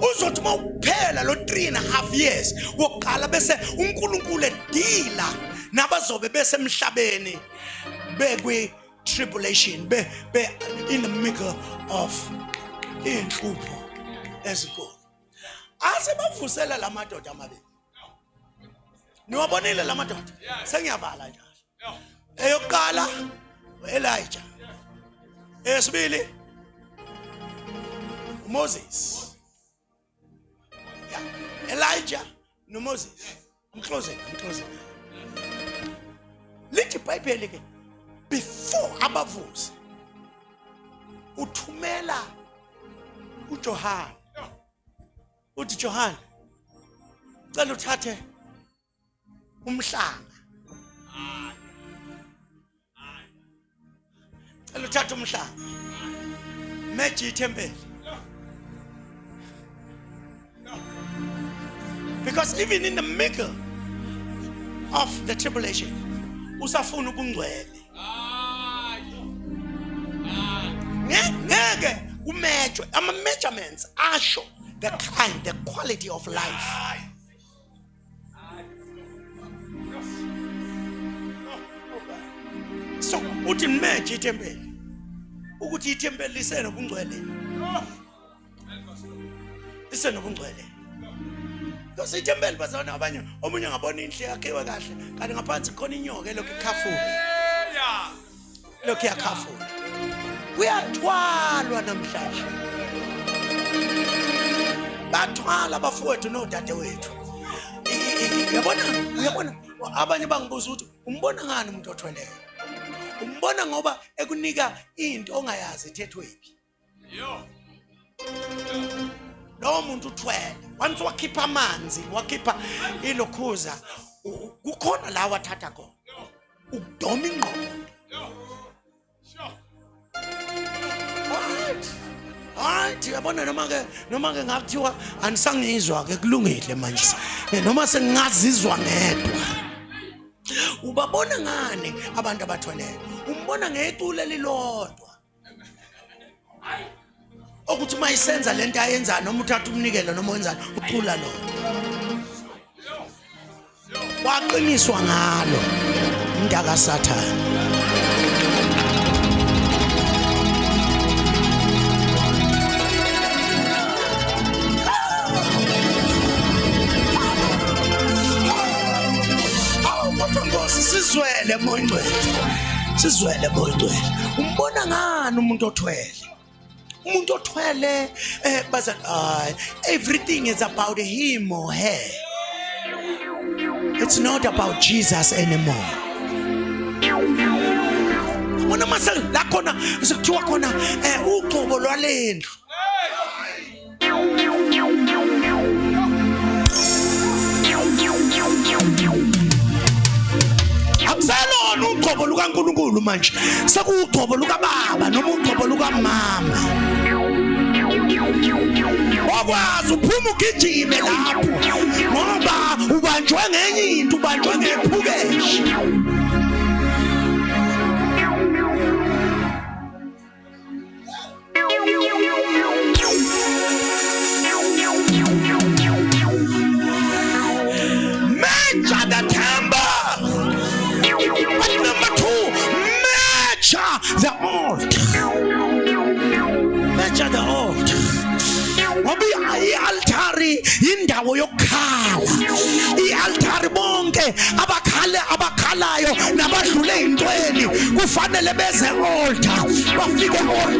Uzothi uma uphela lo 3 and a half years wokuqala, bese uNkulunkulu edila nabazobe besemhlabeni bekwi tribulation, be in the middle of inhlupho ezinkulu. Ase bavusela lamadoda amabili. Niwabonile lamadoda? Sengiyavala njalo. Eyokuqala Elijah, eyesibili uMoses. Yeah, Elijah noMoses. I'm closing, I'm closing. Lithi iBhayibheli ke, before abavusi, uthumela uJohane, uthi, "Johane, cela uthathe umhlanga, cela uthathe umhlanga, measure ithempeli." Because even in the middle of the tribulation, usafuna ubungcwele. Ngeke kumejwe, ama measurements asho the kind, the quality of life. So uthi measure ithempeli, ukuthi ithempeli lisenobungcwele, lisenobungcwele. Because ithempeli, bazalwane, abanye, omunye ngabona inhle yakhiwe kahle, kanti ngaphansi khona inyoka elokhu ikhafula, lokhu iyakhafula. Kuyathwalwa namhlanje, bathwala abafowethu nodadewethu. Uyabona, uyabona, abanye bangibuza ukuthi umbona ngani umuntu othweleyo? Umbona ngoba ekunika into ongayazi ithethwephi. Lowo muntu uthwele. Once wakhipha amanzi, wakhipha ilokhuza, kukhona la wathatha khona ukudoma ingqondo. Right, right. Uyabona, noma ke ngakuthiwa anisangizwa ke, kulungile manje. Noma sengingazizwa ngedwa. Ubabona ngani abantu abathweleyo? Umbona ngeculo elilodwa okuthi uma isenza lento ayenzayo, noma uthatha umnikelo noma wenzani, ucula lona, waqiniswa ngalo mntaka Sathane. Awu kodwa Nkosi, sizwele Moya Ngcwele, sizwele Moya Ngcwele. Umbona ngani umuntu othwele? Umuntu othwele, baza everything is about him or her. It's not about Jesus anymore. Yabona, mase la khona sekuthiwa khona ugcobo lwalendlu, akuselona ugcobo lukaNkulunkulu manje, sekuwugcobo lukababa noma ugcobo lukamama. Okwazi uphuma ugijime lapho ngoba ubanjwe ngenye into, ubanjwe ngephukeshi. Measure the temple. But number two, measure the altar. Measure the altar. Ngoba i-altari indawo yokukhala. I-altari bonke abakhale, abakhalayo. Abagulayo nabadlule ey'ntweni kufanele beze altar, bafike altar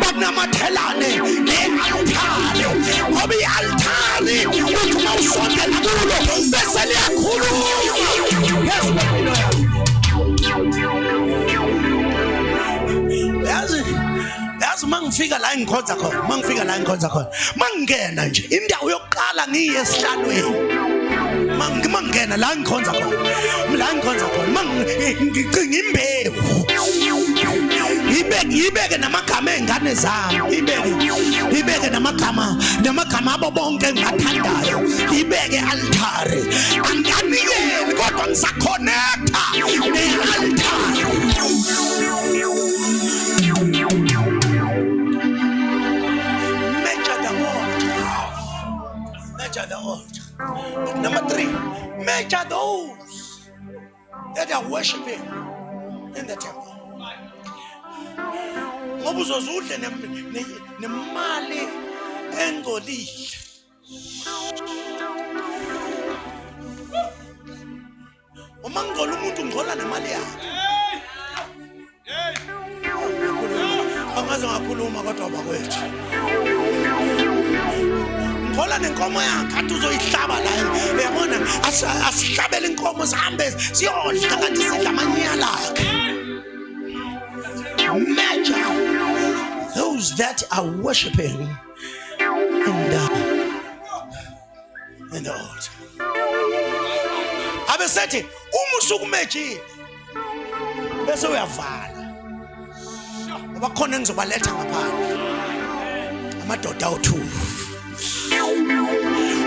banamathelane ne-altare, ngoba i-altare uthi uma usondela kulo bese liyakhuluma phezu kwempilo yakho. Yazi, yazi uma ngifika la engikhonza khona, uma ngifika la engikhonza khona, uma ngingena nje indawo yokuqala ngiye esihlalweni. Uma ngingena la engikhonza khona, la engikhonza khona, uma ngicinga imbewu, ibeke namagama ey'ngane zami, ibeke namagama abo bonke engibathandayo, ibeke altare. Anginikeli kodwa ngisakhonekta ne-altare. Measure the altar. Measure the altar. But number 3, measure those that are worshiping in the temple. Ngoba uzozudle nemali engcolile. Uma ngcola umuntu ngcola nemali yakhe. Angaze ngakhuluma kodwa bakwethu. Ngcola nenkomo yakhe athi uzoyihlaba la. Uyabona, asihlabele inkomo sihambe siyodla kanti sidla amanyala akhe. Measure those that are worshiping in the altar. Abesethi uma usukumejile bese uyavala, ngoba khona engizobaletha ngaphandle amadoda awu-2.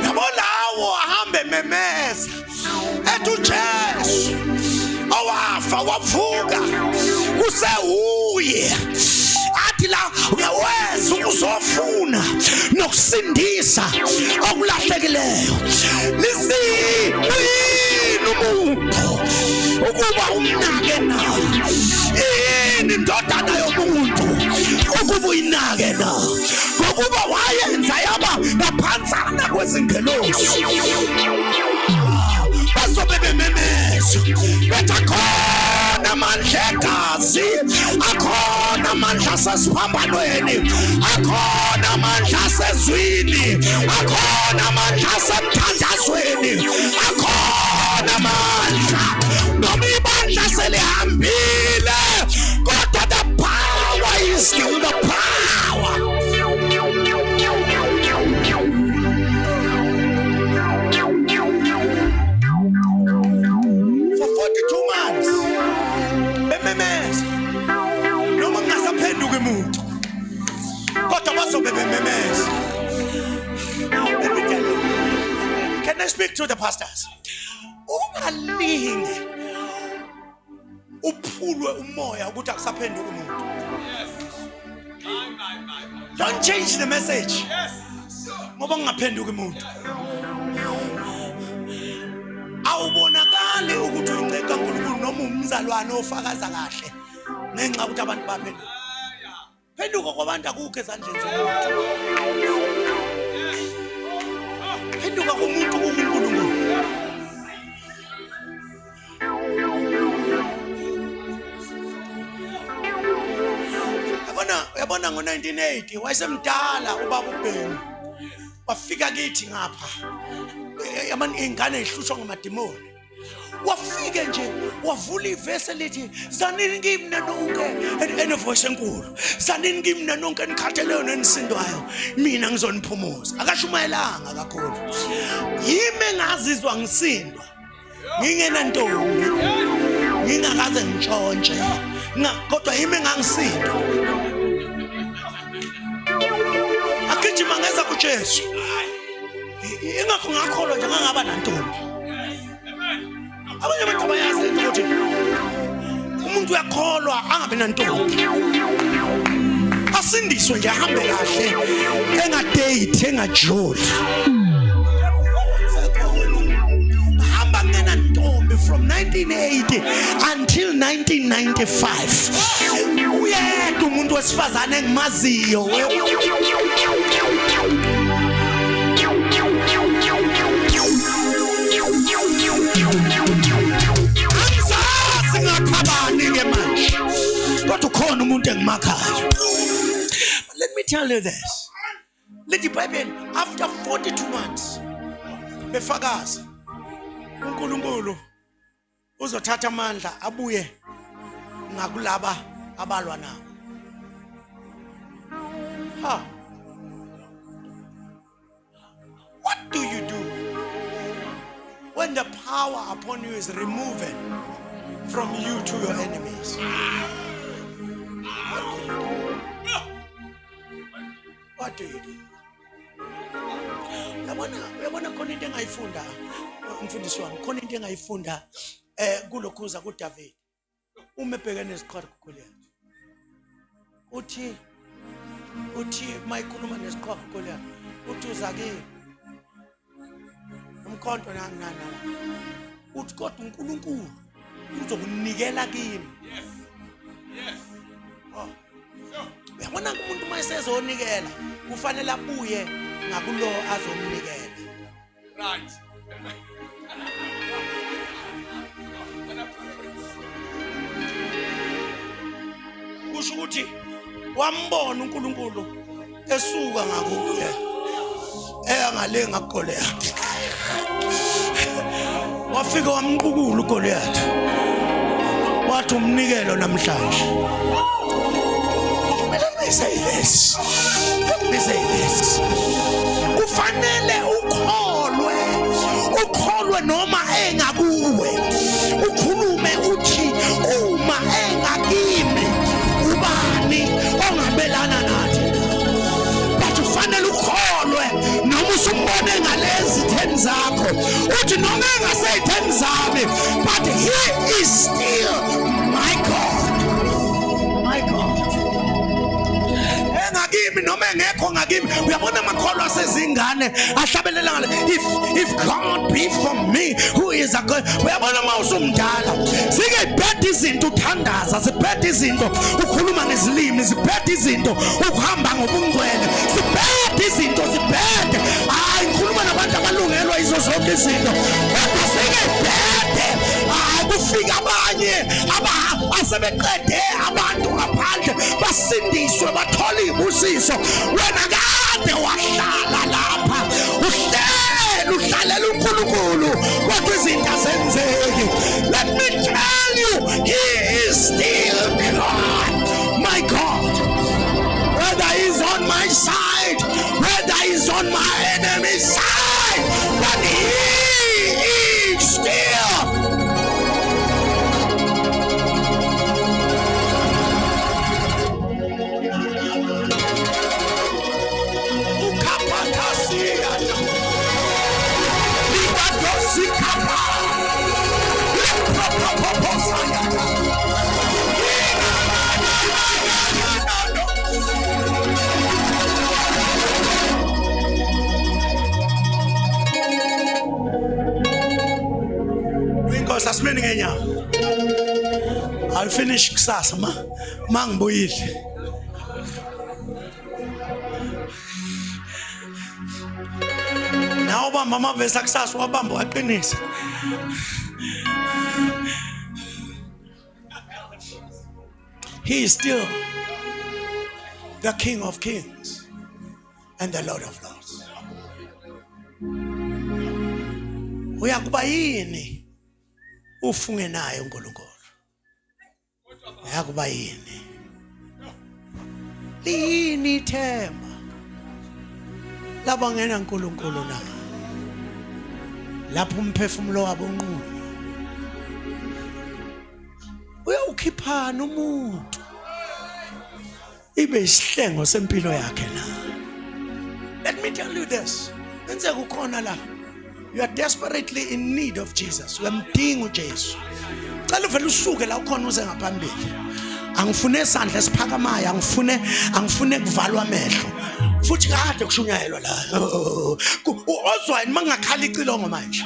Yabo lawo ahambe memeza ethi uJesu owafa wavuka kusewuye, athi la uyaweza ukuzofuna nokusindisa okulahlekileyo. Uyini umuntu ukuba umnake na? Yini indodana yomuntu ukuba uyinake na? Ngokuba wayenza yaba ngaphansana kwezingelosi. Bazobe bememeza bethi akhona amandla egazi, akhona amandla asesiphambanweni, akhona amandla asezwini, akhona amandla asemthandazweni, akhona amandla. Noma ibandla selihambile, kodwa the power is still the power. For 42 months bememeza, noma kungasaphenduki umuntu, kodwa bazobe bememeza. Let me tell you, can I speak to the pastors? Ungalinge uphulwe umoya ukuthi akusaphenduki umuntu. Don't change the message. Ngoba kungaphenduki umuntu. Awubonakali ukuthi uyinceka kaNkulunkulu noma umzalwane ofakaza kahle ngenxa yokuthi abantu baphenduka. Phenduka kwabantu akukho ezandleni zomuntu. Phenduka komuntu kuNkulunkulu. Uyabona ngo-1980 wayesemdala ubaba uBhengu. Wafika kithi ngapha. Ingane ihlushwa ngamadimoni. Wafike nje wavula ivesi elithi zanini kimi nonke enevoice enkulu, zanini kimi nonke enikhatheleyo nenisindwayo, mina ngizoniphumuza. Akashumayelanga kakhulu. Yimi engazizwa ngisindwa, ngingenantombi, ngingakaze ngitshontshe, kodwa yimi engangisindwa. Agijima ngeza kuJesu. Ingakho ngakholwa nje ngangaba nantombi. Abanye abantu abayazi lento ukuthi umuntu uyakholwa angabe nantombi, asindiswe nje ahambe kahle, engadate, engajoli. Hamba ngenantombi from 1980 until 1995. Uyedwa umuntu wesifazane engimaziyo. tell you this. Lithi iBhayibheli after 42 months befakaza uNkulunkulu uzothatha amandla abuye ngakulaba abalwa nabo. Ha. What do you do when the power upon you is removed from you to your enemies? What do you do? Uyabona, uyabona khona into engayifunda umfundisi wami, khona into engayifunda kulokhuza kuDavid. Uma ebhekene nesiqhwaga uGoliath. Uthi mayikhuluma nesiqhwaga uGoliath, uthi uza kimi. Umkhonto nani nani nani. Uthi kodwa uNkulunkulu uzokunikela kimi. Yes. Yes. Oh. Sure. Uyabona umuntu uma esezonikela kufanele abuye ngakulo azomnikela. Right. Kusho ukuthi wambona uNkulunkulu esuka ngakuye eya ngale ngakuGoliath. Wafika wamqukula uGoliath. Wathi umnikelo namhlanje. Let me say this. Let me say this. Kufanele ukholwe, ukholwe noma engakuwe. Ukhulume uthi uma engakimi ubani ongabelana nathi. But ufanele ukholwe noma usumbone ngalezi 10 zakho. Uthi noma engaseyitheni zami, but he is still my God. My God. Engakimi noma engekho ngakimi. Uyabona amakholwa asezingane ahlabelela ngale, if God be for me, who is a God? Uyabona uma usumdala zike ibheda izinto uthandaza, zibheda izinto ukhuluma ngezilimi, zibheda izinto ukuhamba ngobungcwele, zibheda izinto, zibhede. Hayi, ngikhuluma nabantu abalungelwa yizo zonke izinto, kodwa zike ibhede. Hayi, kufika abanye asebeqede abantu ngaphandle basindiswe bathole izibusiso. Wena kade wahlala lapha uhleli uhlalela uNkulunkulu, kodwa izinto azenzeki. Let me tell you, he is still God, my God. Whether he's on my side, whether he's on my enemy's side, but he is still. Inkosi asimeni ngenyawo. I'll finish kusasa ma ngibuyile. Nawo bamba amavesi akusasa, wabamba waqinisa. He is still the King of Kings and the Lord of Lords. Uyakuba yini ufunge naye uNkulunkulu? Uyakuba yini? Liyini ithemba labangena uNkulunkulu na? Lapho umphefumulo wabo unqunywa, uyawukhiphana umuntu ibe isihlengo sempilo yakhe na? Let me tell you this. Kwenzeka ukhona la, you are desperately in need of Jesus. Uyamdinga uJesu. Cela uvele usuke la ukhona uze ngaphambili. Angifune isandla esiphakamayo, angifune kuvalwa amehlo. Futhi kade kushunyayelwa la. Ozwani mangakhala icilongo manje?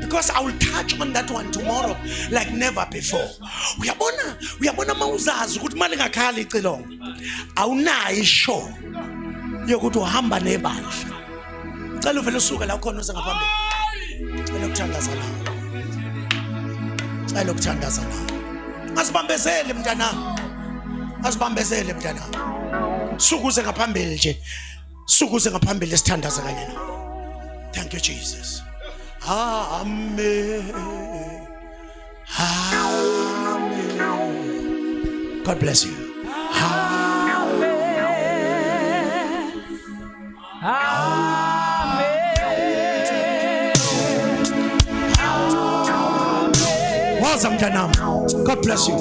Because I will touch on that one tomorrow like never before. Uyabona mawuzazi ukuthi mali ngakhala icilongo, awunayo ishow yokuthi uhamba nebandla. Cela uvele usuke la ukhona uze ngaphambili. Cela ukuthandaza nawe. Cela ukuthandaza nawe. Asibambezele mntanami. Asibambezele mntanami. Sukuze ngaphambili nje. Sukuze ngaphambili sithandaze kanye nawe. Thank you Jesus. Amen. Amen. God bless you. Amen. Amen. Waza mntanami. God bless you.